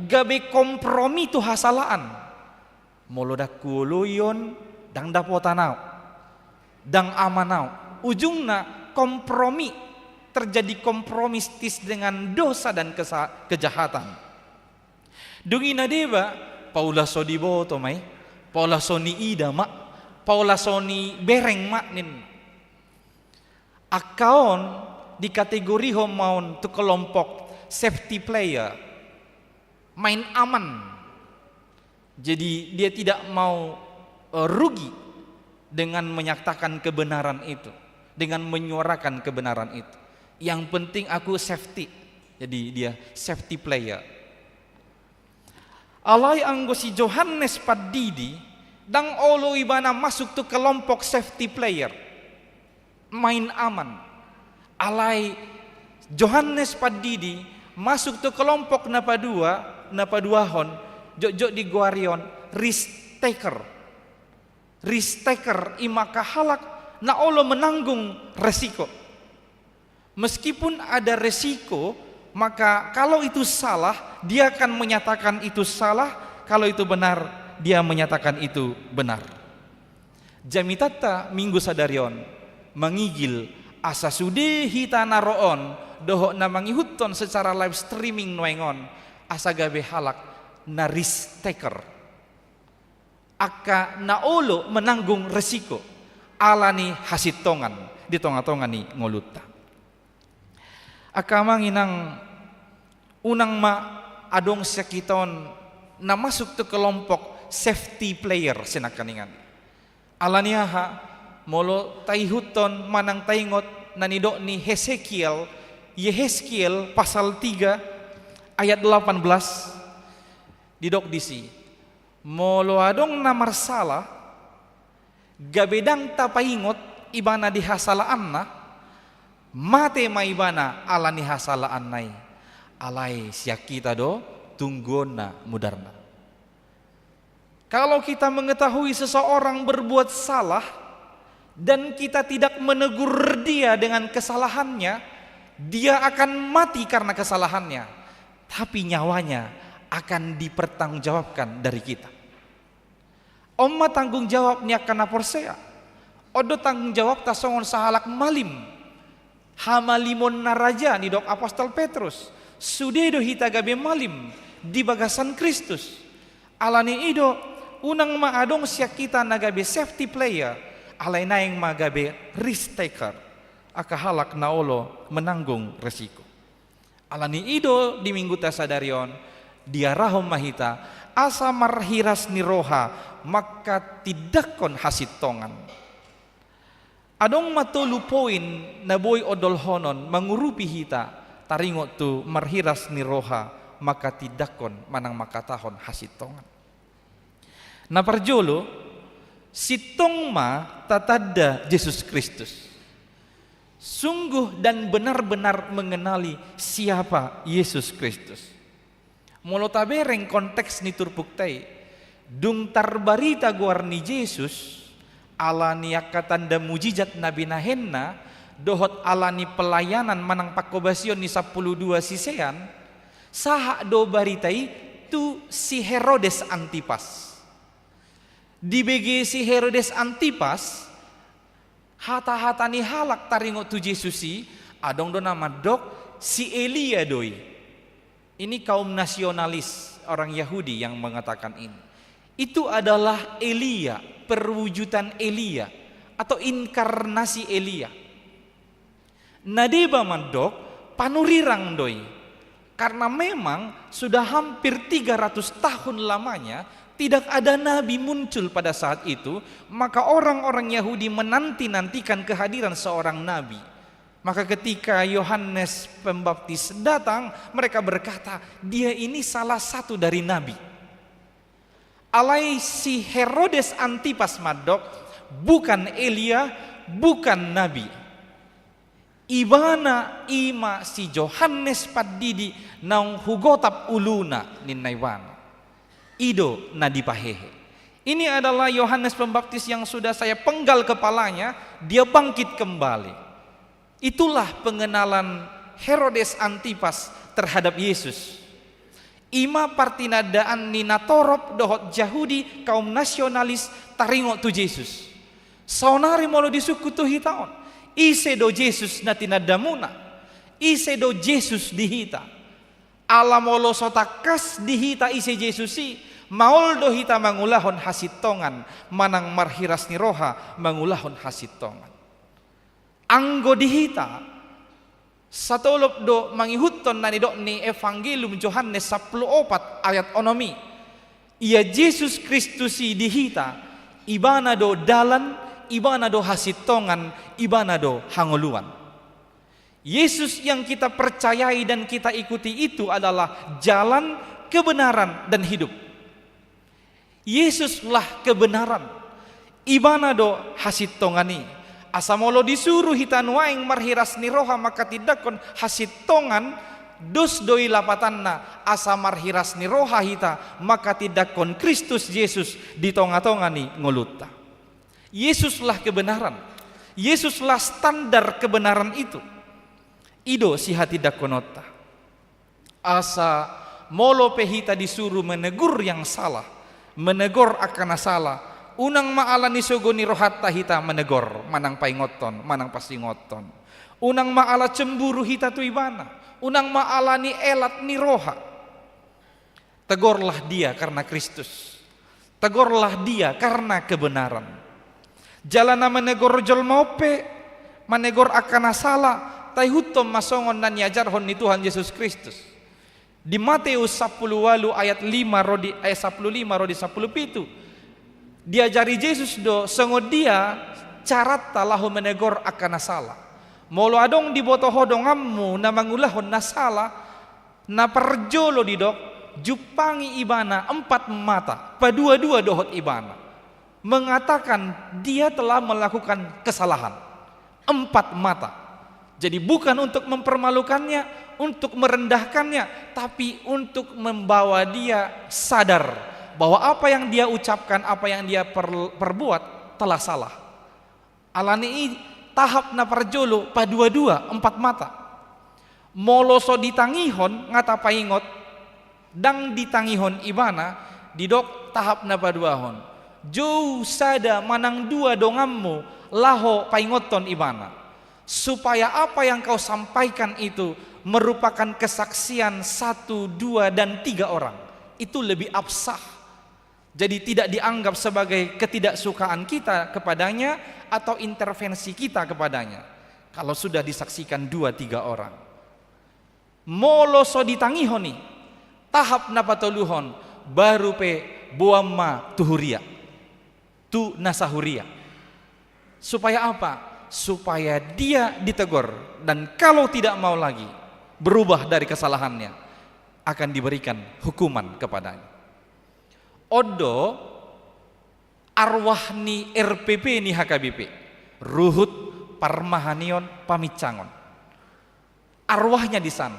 gabe kompromi tu hasalaan. Molo ndang huoloi on, ndang dapotan au, ndang aman au. Ujungna kompromi, terjadi kompromistis dengan dosa dan kesa-, kejahatan. Dung i na deba, paula so diboto ma i, paula so niida ma, paula so nibereng ma ninna. Angka on dikategorihon ma on tu kelompok safety player, main aman. Jadi dia tidak mau, eh, rugi dengan menyatakan kebenaran itu, dengan menyuarakan kebenaran itu. Yang penting aku safety. Jadi dia safety player. Alai anggo si Johannes Pandidi, ndang olo ibana masuk tu kelompok safety player, main aman. Alai Johannes Pandidi masuk tu kelompok na padua, na paduahon, jotjot digoari on risk taker. Risk taker, i ma angka halak na olo menanggung resiko. Meskipun ada resiko, maka kalau itu salah, dia akan menyatakan itu salah, kalau itu benar, dia menyatakan itu benar. Jamitanta Minggu sadari on mangigil asa sude hita na ro on dohot na mangihuthon secara live streaming nuaeng on, asa gabe halak na risk taker. Angka na olo menanggung resiko ala ni hasintongan di tonga-tonga ni ngolunta. Angka amang inang, unang ma adong sian hita on na masuk tu kelompok safety player sinangkaningan. Ala ni aha, molo taihuthon manang taingot na nidok ni Hesekiel, Yehezkiel pasal tiga ayat delapan belas, didok disi: Molo adong na marsala, gabe ndang tapaingot ibana di hasalaanna, mate ma ibana ala ni hasalaanna i. Alai sian hita do tungguonna mudarna. Kalau kita mengetahui seseorang berbuat salah dan kita tidak menegur dia dengan kesalahannya, dia akan mati karena kesalahannya, tapi nyawanya akan dipertanggungjawabkan dari kita. On ma tanggung jawab ni angka na porsea. On do tanggung jawabta songon sahalak malim. Hamalimon na raja, nidok apostel Petrus. Sude do hita gabe malim di bagasan Kristus. Ala ni i do, unang ma adong sian hita na gabe safety player, alai naeng ma gabe risk taker, angka halak na olo menanggung resiko. Ala ni i do di mingguta sadari on, diarahon ma hita asa marhiras ni roha mangkatindangkon hasintongan. Adong ma tolu poin na boi ondolhonon mangurupi hita taringot tu marhiras ni roha mangkatindangkon manang mangkatahon hasintongan. Na parjolo, sintong ma tatanda Jesus Kristus. Sungguh dan benar-benar mengenali siapa Yesus Kristus. Molo tabereng konteks ni turpukta i, dung tarbarita goar ni Jesus, ala ni angka tanda mujizat na binahenna, dohot ala ni pelayanan manang pangkobasion ni sampulu dua sisean, sahat do barita i tu si Herodes Antipas. Dibege si Herodes Antipas, hata-hata ni halak taringot tu Jesus i, adong do na mandok si Elia do i. Ini kaum nasionalis orang Yahudi yang mengatakan ini. Itu adalah Elia, perwujudan Elia, atau inkarnasi Elia. Na deba mandok, panurirang do i. Karena memang sudah hampir tiga ratus tahun lamanya tidak ada nabi muncul pada saat itu, maka orang-orang Yahudi menanti-nantikan kehadiran seorang nabi. Maka ketika Yohanes Pembaptis datang, mereka berkata, "Dia ini salah satu dari nabi." Alai si Herodes Antipas mandok, "Bukan Elia, bukan nabi. Ibana i ma si Johannes Pandidi naung hugotap uluna," ninna ibana. I do na dipahehe. Ini adalah Yohanes Pembaptis yang sudah saya penggal kepalanya, dia bangkit kembali. Itulah pengenalan Herodes Antipas terhadap Yesus. I ma partinandaan ni natorop dohot Jahudi, kaum nasionalis, taringot tu Jesus. Saonari molo disungkun tu hita on, ise do Jesus na tinandamuna? Ise do Jesus di hita? Ala molo so tangkas di hita ise Jesus i, maol do hita mangulahon hasintongan manang marhiras ni roha mangulahon hasintongan. Anggo di hita, satolop do mangihuthon na nidok ni Evangelium Johannes sampulu opat ayat onom i. Ia Jesus Kristus i di hita, ibana do dalan, ibana do hasintongan, ibana do hangoluan. Yesus yang kita percayai dan kita ikuti itu adalah jalan, kebenaran, dan hidup. Yesuslah kebenaran. Ibana do hasintongan i. Asa molo disuru hita nuaeng marhiras ni roha mangkatindangkon hasintongan, dos do i lapatanna asa marhiras ni roha hita mangkatindangkon Kristus Jesus di tonga-tonga ni ngolunta. Yesuslah kebenaran. Yesuslah standar kebenaran itu. I do sihatindangkononta. Asa molo pe hita disuru menegur yang salah, menegor angka na sala, unang ma ala ni sogo ni rohanta hita menegor, manang paingothon, manang pasingothon. Unang ma ala cemburu hita tu ibana, unang ma ala ni elat ni roha. Tegorlah dia karena Kristus. Tegorlah dia karena kebenaran. Jala na manegor jolma on pe, manegor angka na sala, taihuthon ma songon na niajarhon ni Tuhan Jesus Kristus. Di Mateus sampulu ualu ayat lima ro di, ayat sampulu lima ro di sampulu pitu. Diajari Jesus do songon dia caranta laho menegor angka na sala. Molo adong diboto ho donganmu na mangulahon na sala, na parjolo didok, jumpangi ibana empat mata, padua-dua dohot ibana, mengatakan dia telah melakukan kesalahan. Empat mata. Jadi bukan untuk mempermalukannya, untuk merendahkannya, tapi untuk membawa dia sadar bahwa apa yang dia ucapkan, apa yang dia per-, perbuat telah salah. Alani i tahap na parjolo padua-dua, empat mata. Molo so ditangihon, nga tapaingot, ndang ditangihon ibana, didok tahap na paduahon. Jou sada manang dua donganmu laho paingothon ibana, supaya apa yang kau sampaikan itu merupakan kesaksian satu, dua, dan tiga orang. Itu lebih afsah. Jadi tidak dianggap sebagai ketidaksukaan kita kepadanya atau intervensi kita kepadanya kalau sudah disaksikan dua tiga orang. Molo so ditangihon i, tahap na patoluhon, baru pe boan ma tu huria, tu nasa huria. Supaya apa? Supaya dia ditegur, dan kalau tidak mau lagi berubah dari kesalahannya, akan diberikan hukuman kepadanya. On do arwah ni R P P ni H K B P, ruhut parmahanion pamincangon. Arwahnya di sana.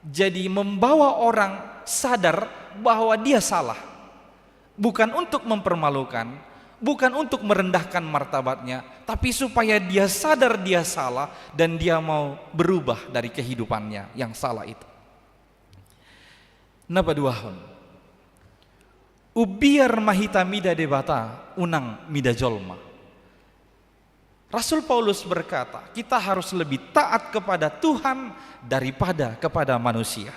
Jadi membawa orang sadar bahwa dia salah. Bukan untuk mempermalukan, bukan untuk merendahkan martabatnya, tapi supaya dia sadar dia salah dan dia mau berubah dari kehidupannya yang salah itu. Na paduahon. Umbiar ma hita mida Debata, unang mida jolma. Rasul Paulus berkata, kita harus lebih taat kepada Tuhan daripada kepada manusia.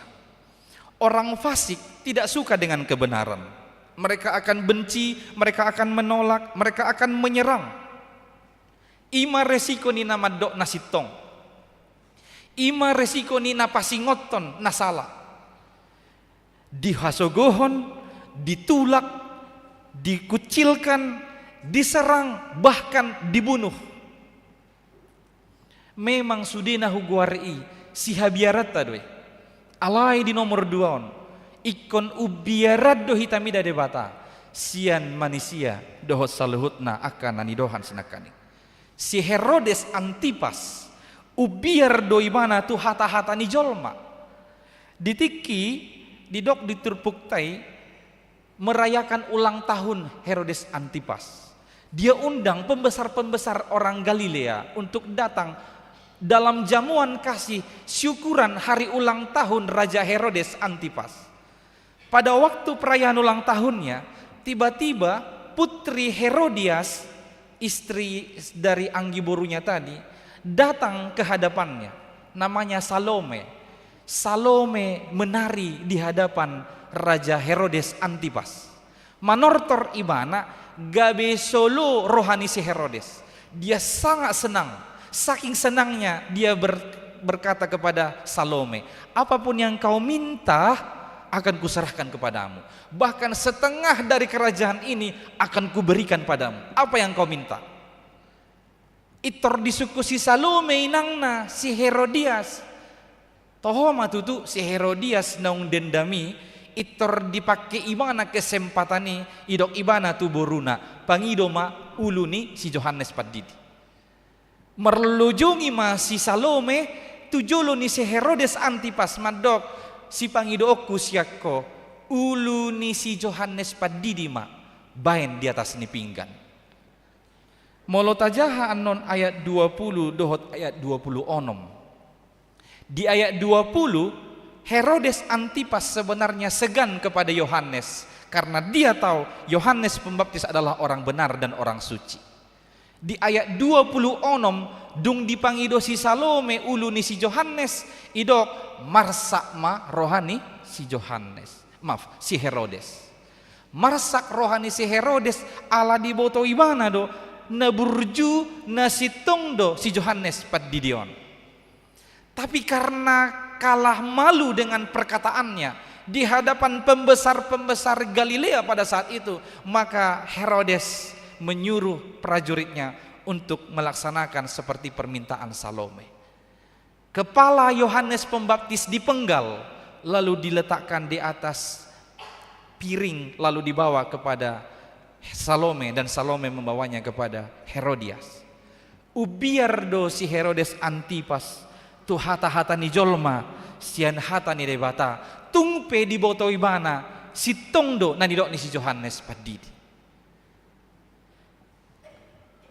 Orang fasik tidak suka dengan kebenaran. Mereka akan benci, mereka akan menolak, mereka akan menyerang. I ma resiko ni na mandok na sintong. I ma resiko ni na pasingothon na sala. Dihasogohon, ditulak, dikucilkan, diserang, bahkan dibunuh. Memang sude na hugoari i sihabiaranta do i. Alai di nomor dua on, ingkon umbiaran do hita mida Debata sian manisia dohot saluhutna angka na nidohan sinangkaning. Si Herodes Antipas, umbiar do ibana tu hata-hata ni jolma. Di tingki, didok di turpukta i, merayakan ulang tahun Herodes Antipas. Dia undang pembesar-pembesar orang Galilea untuk datang dalam jamuan kasih syukuran hari ulang tahun Raja Herodes Antipas. Pada waktu perayaan ulang tahunnya, tiba-tiba putri Herodias, istri dari anggi borunya tadi, datang ke hadapannya. Namanya Salome. Salome menari di hadapan Raja Herodes Antipas. Manortor ibana, gabe solo roha ni si Herodes. Dia sangat senang. Saking senangnya, dia ber-, berkata kepada Salome, "Apapun yang kau minta, akan kuserahkan kepadamu. Bahkan setengah dari kerajaan ini akan kuberikan padamu. Apa yang kau minta?" Intor disungkun si Salome inangna, si Herodias. Toho ma tutu si Herodias naung dendam i, intor dipangke ibana kesempatan i, didok ibana tu boruna, "Pangido ma ulu ni si Johannes Pandidi." Marlojong i ma si Salome tu jolo ni si Herodes Antipas mandok, "Sipangidoonku sian ho, ulu ni si Johannes Pandidi ma baen di atas ni pinggan." Molo tajaha annon ayat dua pulu dohot ayat dua pulu onom. Di ayat dua pulu, Herodes Antipas sebenarnya segan kepada Yohanes, karena dia tahu Yohanes Pembaptis adalah orang benar dan orang suci. Di ayat dua pulu onom, dung dipangido si Salome ulu ni si Johannes, didok, "Marsak ma roha ni si Johannes." Maaf, si Herodes. Marsak roha ni si Herodes, ala diboto ibana do, na burju, na sintong do si Johannes Pandidi on. Tapi karena kalah malu dengan perkataannya, di hadapan pembesar-pembesar Galilea pada saat itu, maka Herodes menyuruh prajuritnya untuk melaksanakan seperti permintaan Salome. Kepala Yohanes Pembaptis dipenggal, lalu diletakkan di atas piring, lalu dibawa kepada Salome, dan Salome membawanya kepada Herodias. Umbiar do si Herodes Antipas tu hata-hata ni jolma sian hata ni Debata, tung pe diboto ibana sintong do na nidok ni si Johannes Pandidi.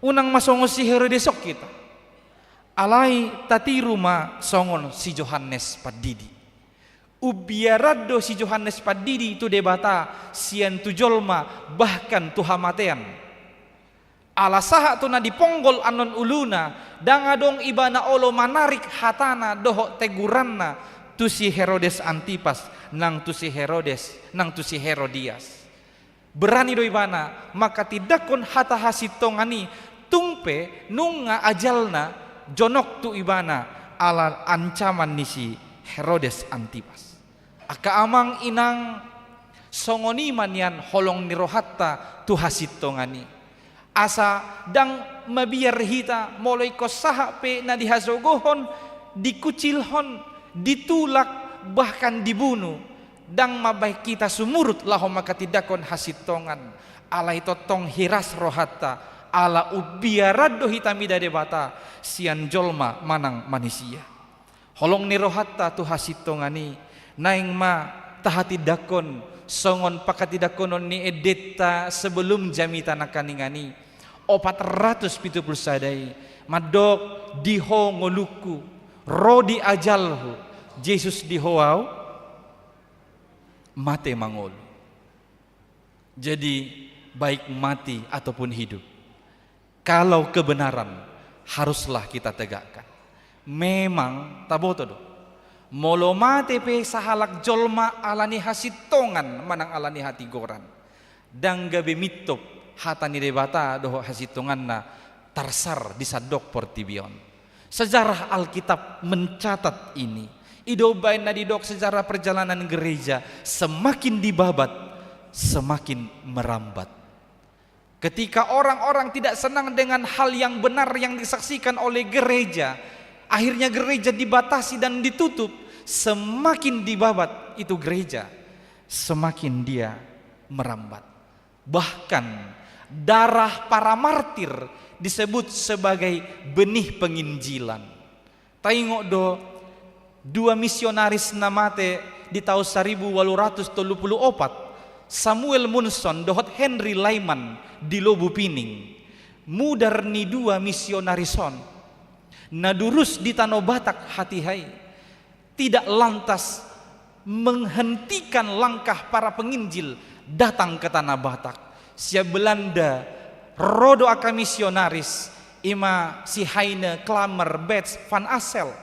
Unang ma songon si Herodes on hita, alai tatiru ma songon si Johannes Pandidi. Umbiaran do si Johannes Pandidi tu Debata sian tu jolma, bahkan tu hamatean. Ala sahat tu na diponggol annon uluna, ndang adong ibana olo manarik hatana dohot teguranna tu si Herodes Antipas, nang tu si Herodes, nang tu si Herodias. Berani do ibana manghatindanghon hata hasintongan i, tung pe nunga ajalna jonok tu ibana ala ancaman ni si Herodes Antipas. Angka amang inang, songon i ma nian holong ni rohanta tu hasintongan i. Asa ndang mabiar hita molo ingkon sahat pe na dihasogohon, dikucilhon, ditulak, bahkan dibunu. Ndang mambahen hita sumurut laho manghatindanghon hasintongan. Alai tongtong hiras rohanta, ala umbiaran do hita mida Debata sian jolma manang manisia. Holong ni rohanta tu hasintongan i, naeng ma tahatindanghon songon panghatindanghonon ni endenta sebelum jamita nangkiningan i, opat ratus pitu pulu sada i, mandok, di Ho ngolungku, ro di ajalhu, Jesus di Ho ahu, mate ma ngolu. Jadi, baik mati ataupun hidup, kalau kebenaran haruslah kita tegakkan. Memang taboto do, molo mate pe sahalak jolma ala ni hasintongan manang ala ni hatigoran, ndang gabe mintop hata ni Debata dohot hasintonganna tarsar di sandok portibi on. Sejarah Alkitab mencatat ini. I do umbahen na didok sejarah perjalanan gereja, semakin dibabat, semakin merambat. Ketika orang-orang tidak senang dengan hal yang benar yang disaksikan oleh gereja, akhirnya gereja dibatasi dan ditutup, semakin dibabat itu gereja, semakin dia merambat. Bahkan darah para martir disebut sebagai benih penginjilan. Taingot do dua misionaris na mate di taon saribu ualu ratus tolu pulu opat, Samuel Munson dohot Henry Lyman di Lobu Pining. Mudar ni dua misionaris on na durus di Tano Batak hatiha i, tidak lantas menghentikan langkah para penginjil datang ke Tanah Batak. Sian Belanda ro do angka misionaris, i ma si Heine, Clammer, Betz, Van Assel.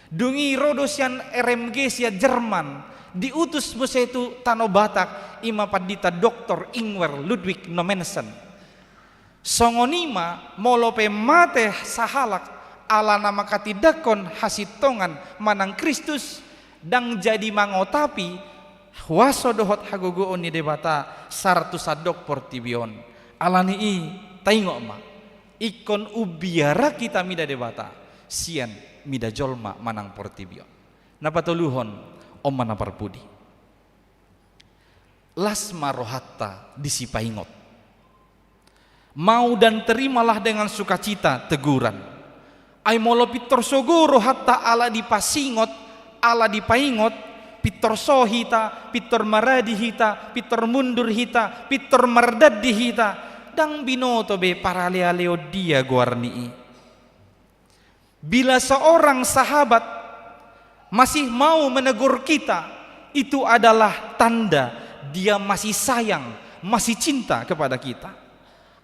Dung i ro do sian R M G sian Jerman, diutus muse tu Tano Batak, i ma Pandita Doktor Ingwer Ludwig Nommensen. Songon i ma molo pe mate sahalak ala na manghatindanghon hasintongan manang Kristus, ndang jadi mangotapi huaso dohot hagogoon ni Debata sahat tu sandok portibi on. Ala ni i, taingot ma, ingkon umbiara hita mida Debata sian mida jolma manang portibi on. Na patoluhon, on ma na parpudi. Las ma rohanta disi paingot. Mau dan terimalah dengan sukacita teguran. Ai molo pintor sogo rohanta ala dipasingot, ala dipaingot, pintor so hita, pintor maradi hita, pintor mundur hita, pintor mardandi hita, ndang binoto be paralealeon dia goar ni i. Bila seorang sahabat masih mau menegur kita, itu adalah tanda dia masih sayang, masih cinta kepada kita.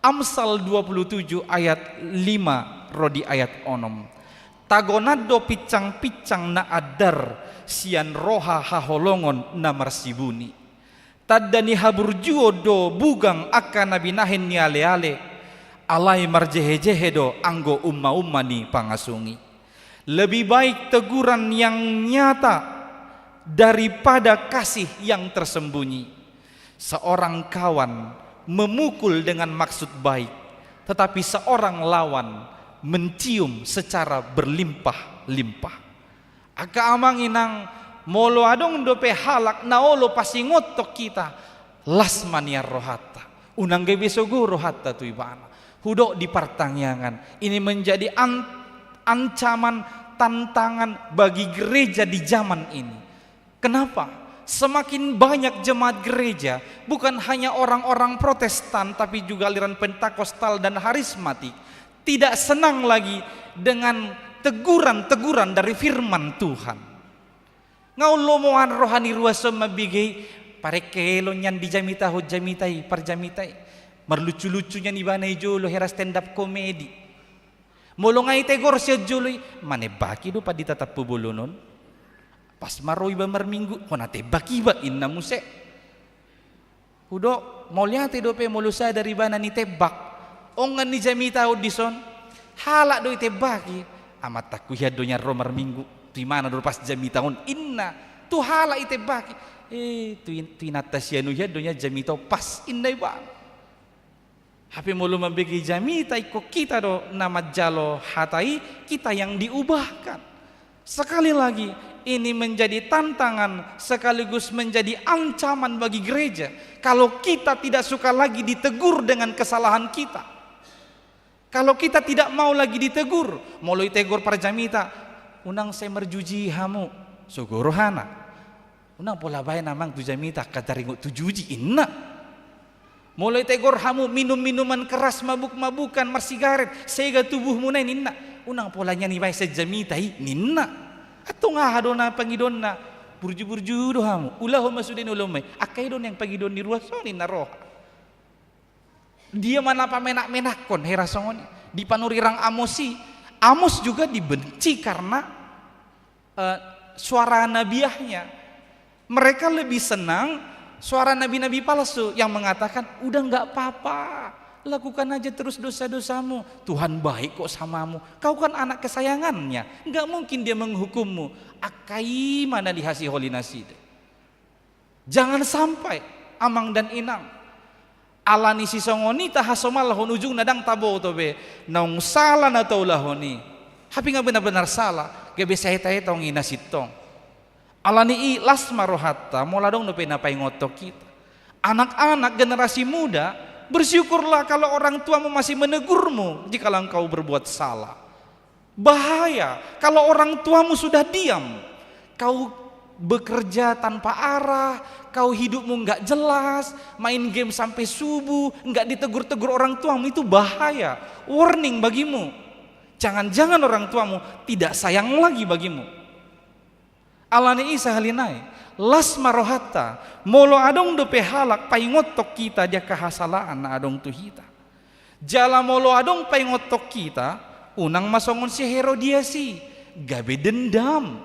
Amsal dua puluh tujuh ayat lima ro di ayat onom. Tagonan do pinsangpinsang na andar sian roha haholongon na marsibuni. Tanda ni haburjuon do bugang angka na binahen ni aleale, alai marjehejehe do anggo ummaumma ni pangasung i. Lebih baik teguran yang nyata daripada kasih yang tersembunyi. Seorang kawan memukul dengan maksud baik, tetapi seorang lawan mencium secara berlimpah-limpah. Angka amang inang, molo adong dope halak na olo pasingothon hita, las ma nian rohanta. Unang gabe sogo rohanta tu ibana. Hudok di partangiangan. Ini menjadi an-, ancaman, tantangan bagi gereja di zaman ini. Kenapa? Semakin banyak jemaat gereja, bukan hanya orang-orang Protestan, tapi juga aliran Pentakosta dan Harismatik, tidak senang lagi dengan teguran-teguran dari firman Tuhan. Nga olo moan roha ni ruas on mambege i, parengkelon nian di jamita, ho jamita i, parjamita i. Marlucu-lucu nian ibana i jolo, hera stand up comedy. Molo nga itegor sian jolo i, manembaki do pandita Tampubolon on. Pas ma ro iba marminggu, hona tembak iba, inna muse. Hudok, mauliate dope molo sadar ibana ni tembak. Ongan ni jamita on dison. Halak do itembaki. Amantangku hian do nian ro marminggu. Tu imana do pas jamita on, inna. Tu halak itembaki. Eh, tu in-, tu inanta si anu hian do nian jamita on pas, inna ibana. Hape molo mambege jamita, ingkon hita do na manjalo hata i, kita yang diubahkan. Sekali lagi, ini menjadi tantangan sekaligus menjadi ancaman bagi gereja. Kalau kita tidak suka lagi ditegur dengan kesalahan kita. Kalau kita tidak mau lagi ditegur, molo itegur parjamita, unang sai marjuji hamu, sogo rohana. Unang pola baen amang tu jamita, angka taringot tu juji, inna. Molo itegor hamu minum minuman keras, mabuk-mabukan, marsigaret, sega tubuhmuna i, ninna. Unang pola nian ibaen sian jamita i, ninna. Antong aha do na pangidoanna? Burju-burju do hamu, ulahon ma sude ni ulaonmu i. Angka i do nian pangidoan ni ruas on, ninna roha. Dia ma na pamenak-menakkon hera songon i. Di panurirang Amos i, Amos juga dibenci karena eh, suara nabiahnya. Mereka lebih senang suara nabi-nabi palsu yang mengatakan, "Udah nggak apa-apa, lakukan aja terus dosa-dosamu. Tuhan baik kok samamu. Kau kan anak kesayangannya. Nggak mungkin dia menghukummu." Angka i ma na dihasiholi nasida. Jangan sampai, amang dan inang, ala ni sisongon i tahasomalhon, ujungna ndang taboto be naung sala na taulahon i. Hape nga benar-benar sala, gabe saeta-eta, ong, i na sintong. Ala ni i las ma rohanta molo adong dope na paingothon hita. Anak-anak, generasi muda, bersyukurlah kalau orang tuamu masih menegurmu jikalau engkau berbuat salah. Bahaya kalau orang tuamu sudah diam. Kau bekerja tanpa arah, kau hidupmu nggak jelas, main game sampai subuh, nggak ditegur-tegur orang tuamu, itu bahaya. Warning bagimu. Jangan-jangan orang tuamu tidak sayang lagi bagimu. Ala ni i sahali nai, las ma rohanta molo adong dope halak paingothon hita di angka hasalaan na adong tu hita. Jala molo adong paingothon hita, unang ma songon si Herodias i, gabe dendam.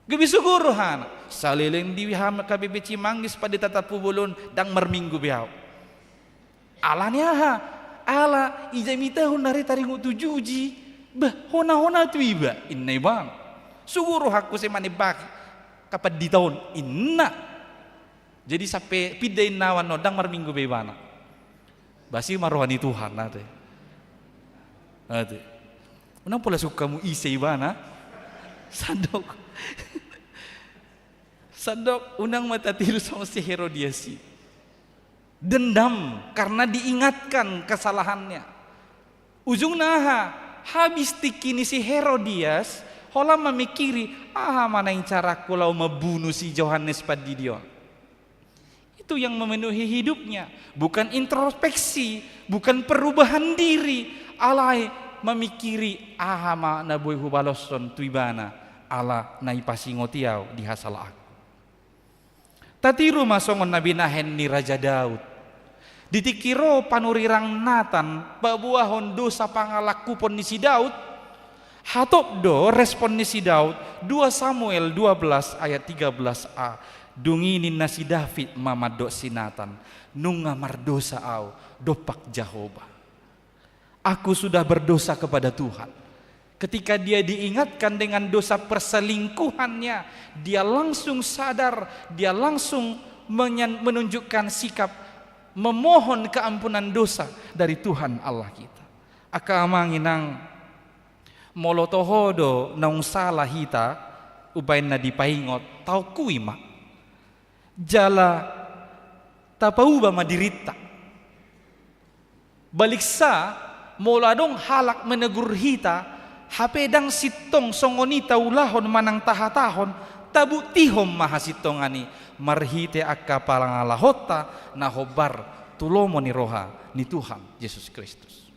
Gabe sogo rohana, saleleng di H M K B B Cimanggis, Pandita Tampubolon, ndang marminggu be ahu. Ala ni aha? Ala i jamitahon nari taringot tu juji. Bah, hona-hona tu iba, inna ibana. Sogo rohangku sai manembaki kapandita on, inna. Jadi sampe pinda inna awan on, ndang marminggu be ibana. Basi ma roha ni Tuhan, ate. Ate. Unang pola sungkamu ise ibana. Sandok. Sandok, unang ma tatiru songon si Herodias i. Dendam karena diingatkan kesalahannya. Ujungna aha? Habis tingki ni si Herodias, holan mamingkiri, aha ma naeng carangku laho mambunu si Johannes Pandidi on. Itu yang memenuhi hidupnya, bukan introspeksi, bukan perubahan diri, alai mamingkiri aha ma na boi hubaloshon tu ibana, ala na ipasingot i ahu di hasalaanku. Tatiru ma songon na binahen ni Raja Daud. Di tingki ro panurirang Natan paboahon dosa pangalangkupon ni si Daud, hatop do respon ni si Daud, dua Samuel dua belas ayat tiga belas a. Dung i ninna si David ma mandok si Natan, "Nunga mardosa ahu dompak Jahowa. Aku sudah berdosa kepada Tuhan. Ketika dia diingatkan dengan dosa perselingkuhannya, dia langsung sadar, dia langsung menyan-, menunjukkan sikap memohon keampunan dosa dari Tuhan Allah kita. Angka amang inang, molo toho do naung sala hita, umbahen na dipaingot, taonkui ma. Jala tapauba ma dirinta. Baliksa, molo adong halak menegur hita, hape ndang sintong songon i taulahon manang tahatahon, tabuktihon ma hasintongan i, marhite angka pangalahonta na hombar tu lomo ni roha ni Tuhan Jesus Kristus.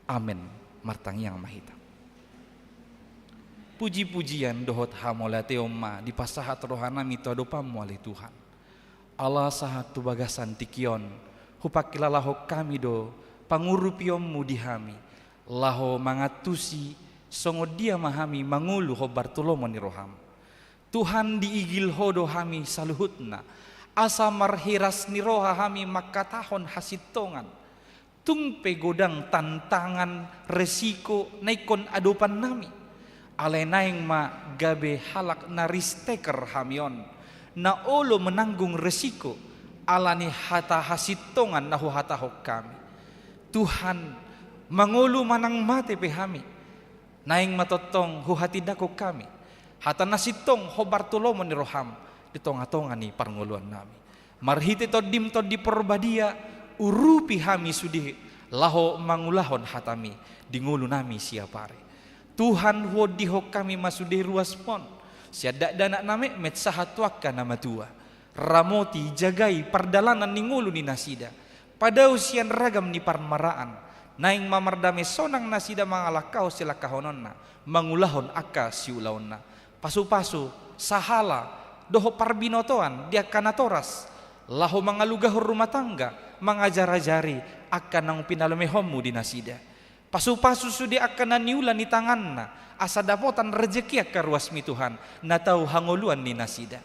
Amen. Martangiang ma hita. Puji-pujian dohot hamauliateon ma dipasahat rohanami tu adopanmu ale Tuhan. Ala sahat tu bagasan tingki on, hupangkilalahon hami do pangurupionmu di hami, laho mangantusi songon dia ma hami mangolu hombar tu lomo ni roham. Tuhan, diigil ho do hami saluhutna, asa marhiras ni roha hami mangkatahon hasintongan. Tung pe godang tantangan, resiko na ingkon adopannami. Alai naeng ma gabe halak na risk taker hami on, na olo menanggung resiko, ala ni hata hasintongan na huhatahon hami. Tuhan, mangolu manang mate pe hami, naeng ma tongtong huhatindangkon hami hata na sintong hombar tu lomo ni roham di tonga-tonga ni parngoluannami. Marhite Tondim Tondi Parbadia, urupi hami sude laho mangulahon hatami di ngolunami siapari. Tuhan, huondihon hami ma sude ruasmon, sian dakdanak na metmet sahat tu angka na matua. Ramoti, jagai pardalanan ni ngolu ni nasida, padao sian ragam ni parmaraan. Naeng ma mardame sonang nasida mangalangkahon silangkahononna, mangulahon angka siulaonna. Pasu-pasu, sahala, dohot parbinotoan di angka natoras, laho mangalugahon rumah tangga, mangajar-ajari angka naung pinalumehonmu di nasida. Pasu-pasu sude angka na niula ni tanganna, asa dapotan rejeki angka ruasmi Tuhan, na tau hangoluan ni nasida.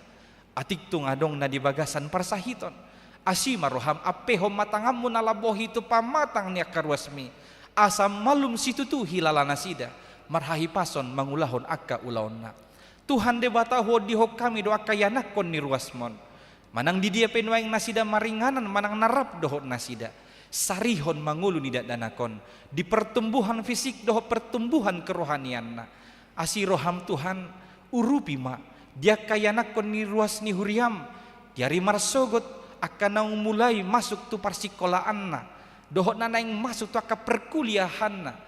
Atik tung adong na di bagasan parsahiton, asi ma roham, ampehon ma tanganmu na lambok i tu pamatang ni angka ruasmi, asa malum situtu hilala nasida, marhahipason mangulahon angka ulaonna. Tuhan Debata, huondihon hami do angka ianakhon ni ruasmon. Manang di dia pe nuaeng nasida maringanan manang na rap dohot nasida, sarihon ma ngolu ni dakdanak on di pertumbuhan fisik dohot pertumbuhan kerohanianna. Asi roham Tuhan, urupi ma di angka ianakhon ni ruas ni huriam, di ari marsogot, angka naung mulai masuk tu parsingkolaanna, dohot na naeng masuk tu angka perkuliahanna.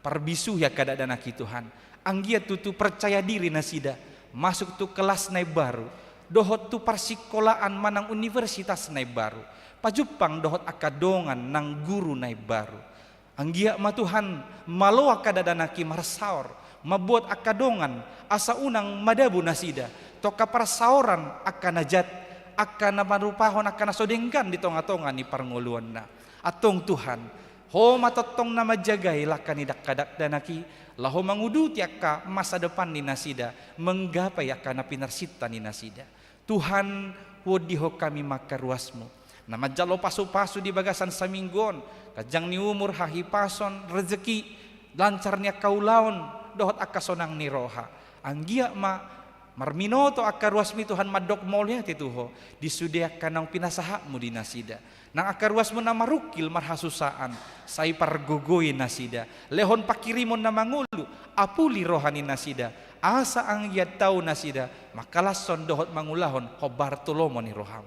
Parbisuhi angka dakdanak i Tuhan, anggiat tutu percaya diri nasida masuk tu kelas na imbaru, dohot tu parsingkolaan manang universitas na imbaru, pajumpang dohot angka dongan nang guru na imbaru. Anggiat ma Tuhan, malo angka dakdanak i marsaor, mambuat angka dongan, asa unang madabu nasida tu angka parsaoran angka na jat, angka na manupahon angka na so denggan di tonga-tonga ni parngoluonna. Antong Tuhan, Ho ma tongtong na manjagai langka ni angka dakdanak i, laho manguduti angka masa depan ni nasida, menggapai angka na pinarsinta ni nasida. Tuhan, huondihon hami ma angka ruasmu, na manjalo pasu-pasu di bagasan saminggu on, ganjang ni umur, hahipason, rejeki, lancar ni angka ulaon, dohot angka sonang ni roha. Anggiat ma marminoto angka ruasmi Tuhan, mandok mauliate tu Ho di sude angka naung pinasahatmu di nasida. Nang angka ruasmu na marungkil marhasusaan, sai pargogoi nasida, lehon pangkirimon na mangolu, apuli roha ni nasida, asa anggiat tau nasida mangkalashon dohot mangulahon hombar tu lomo ni roham.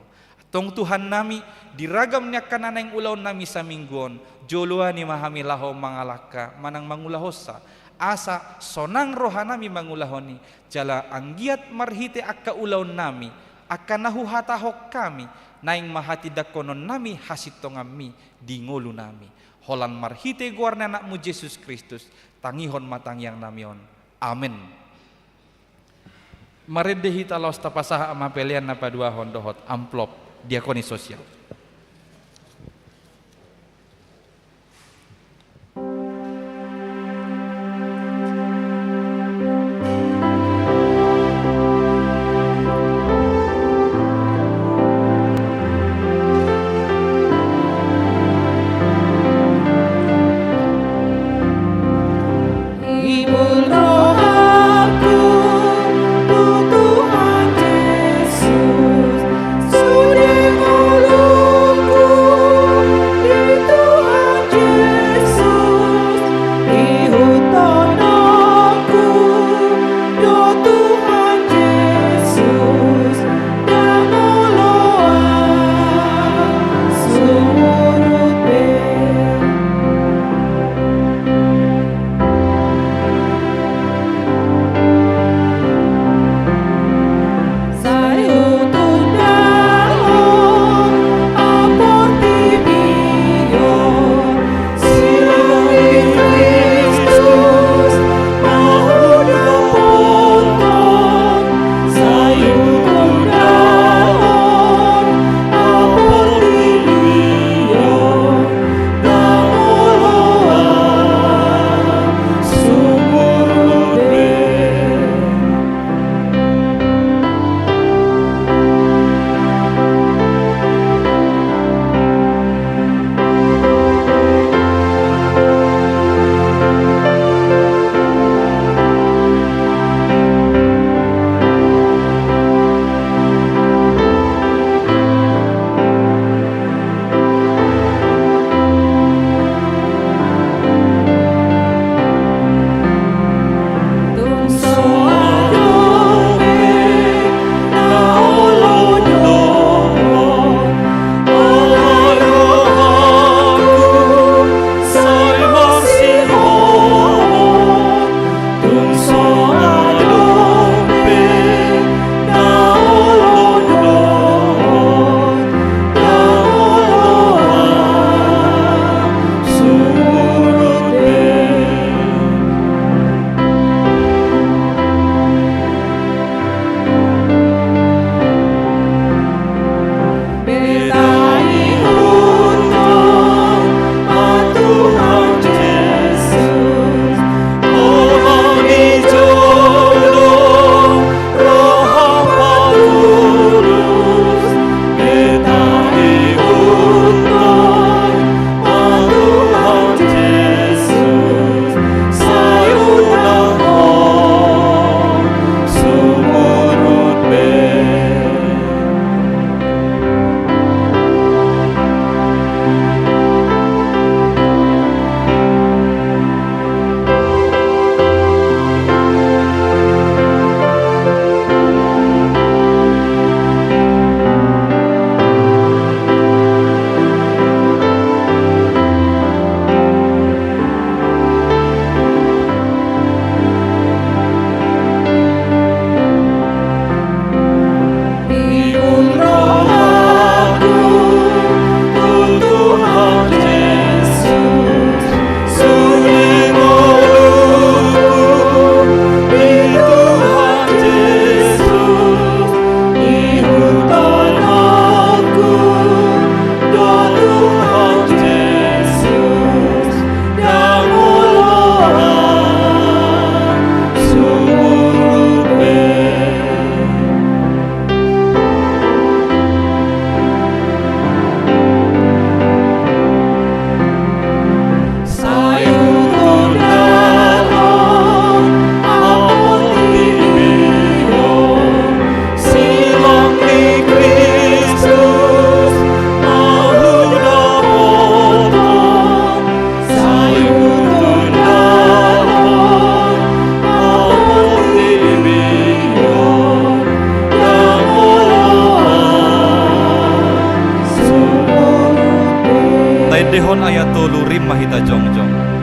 Antong Tuhannami, di ragam ni angka na naeng ulaonnami saminggu on, joloani ma hami laho mangalangka manang mangulahonsa, asa sonang rohanami mangulahon i, jala anggiat marhite angka ulaonnami, angka na huhatahon hami, naeng ma hatindangkononnami hasintonganmi di ngolunami. Holan marhite goar ni Anakmu Jesus Kristus, tangihon ma tangiangnami on. Amen. Marende hita laos tapasahat ma pelean na paduahon dohot amplop diakoni sosial. Taendehon ayat tolu, rim ma hita jongjong.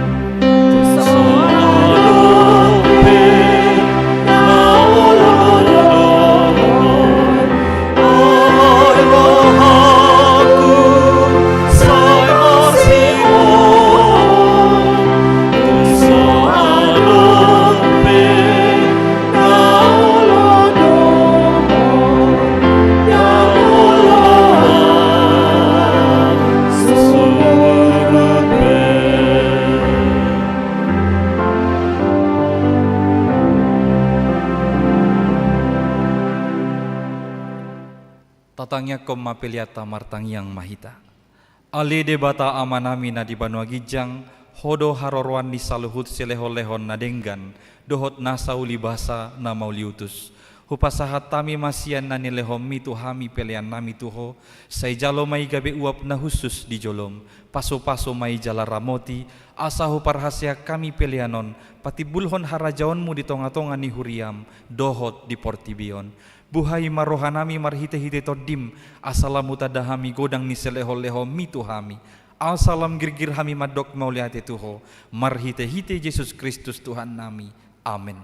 Tatangiangkon ma peleanta, martangiang ma hita. Ale Debata Amanami na di banua ginjang, Ho do haroroan ni saluhut silehonlehon na denggan dohot nasa ulibasa na mauliutus. Hupasahat hami ma sian na nilehonMi tu hami peleannami tu Ho, sai jalo ma i gabe uap na hushus di joloM, pasupasu ma i jala ramoti, asa huparhaseang hami pelean on patimbulhon harajaonMu di tongatonga ni huriaM dohot di portibi on. Buhai ma rohanami marhitehite TondiM, asa lam hutanda hami godang ni silehonlehonMi tu hami. Asa lam girgir hami mandok mauliate tu Ho, marhitehite Jesus Kristus Tuhannami. Amen.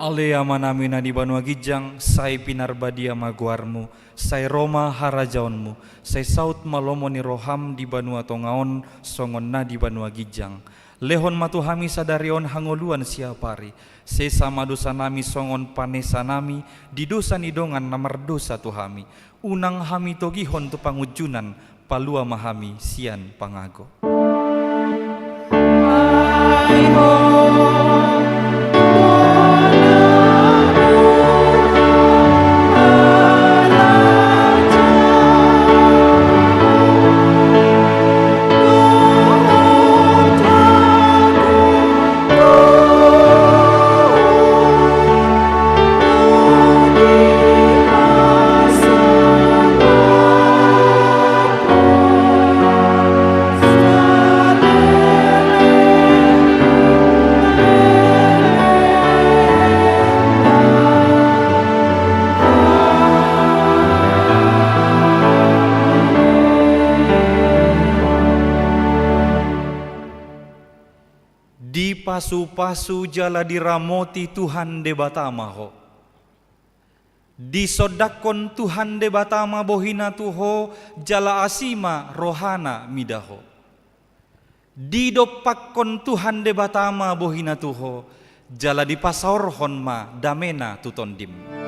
Ale Amanami na di banua ginjang, sai pinarbadia ma goarMu, sai ro ma harajaonMu, sai saut ma lomo ni rohaM di banua tonga on songon na di banua ginjang. Lehon ma tu hami sadari on hangoluan siapari. Sesa ma dosanami songon panesanami di dosa ni dongan na mardosa tu hami. Unang hami togihon tu pangunjunan, palua ma hami sian pangago. Dipasupasu jala diramoti Tuhan Debata ma ho. Disondangkon Tuhan Debata ma bohiNa tu ho, jala asi ma rohaNa mida ho. Didompakkon Tuhan Debata ma bohiNa tu ho, jala dipasaorhon ma dameNa tu tondim.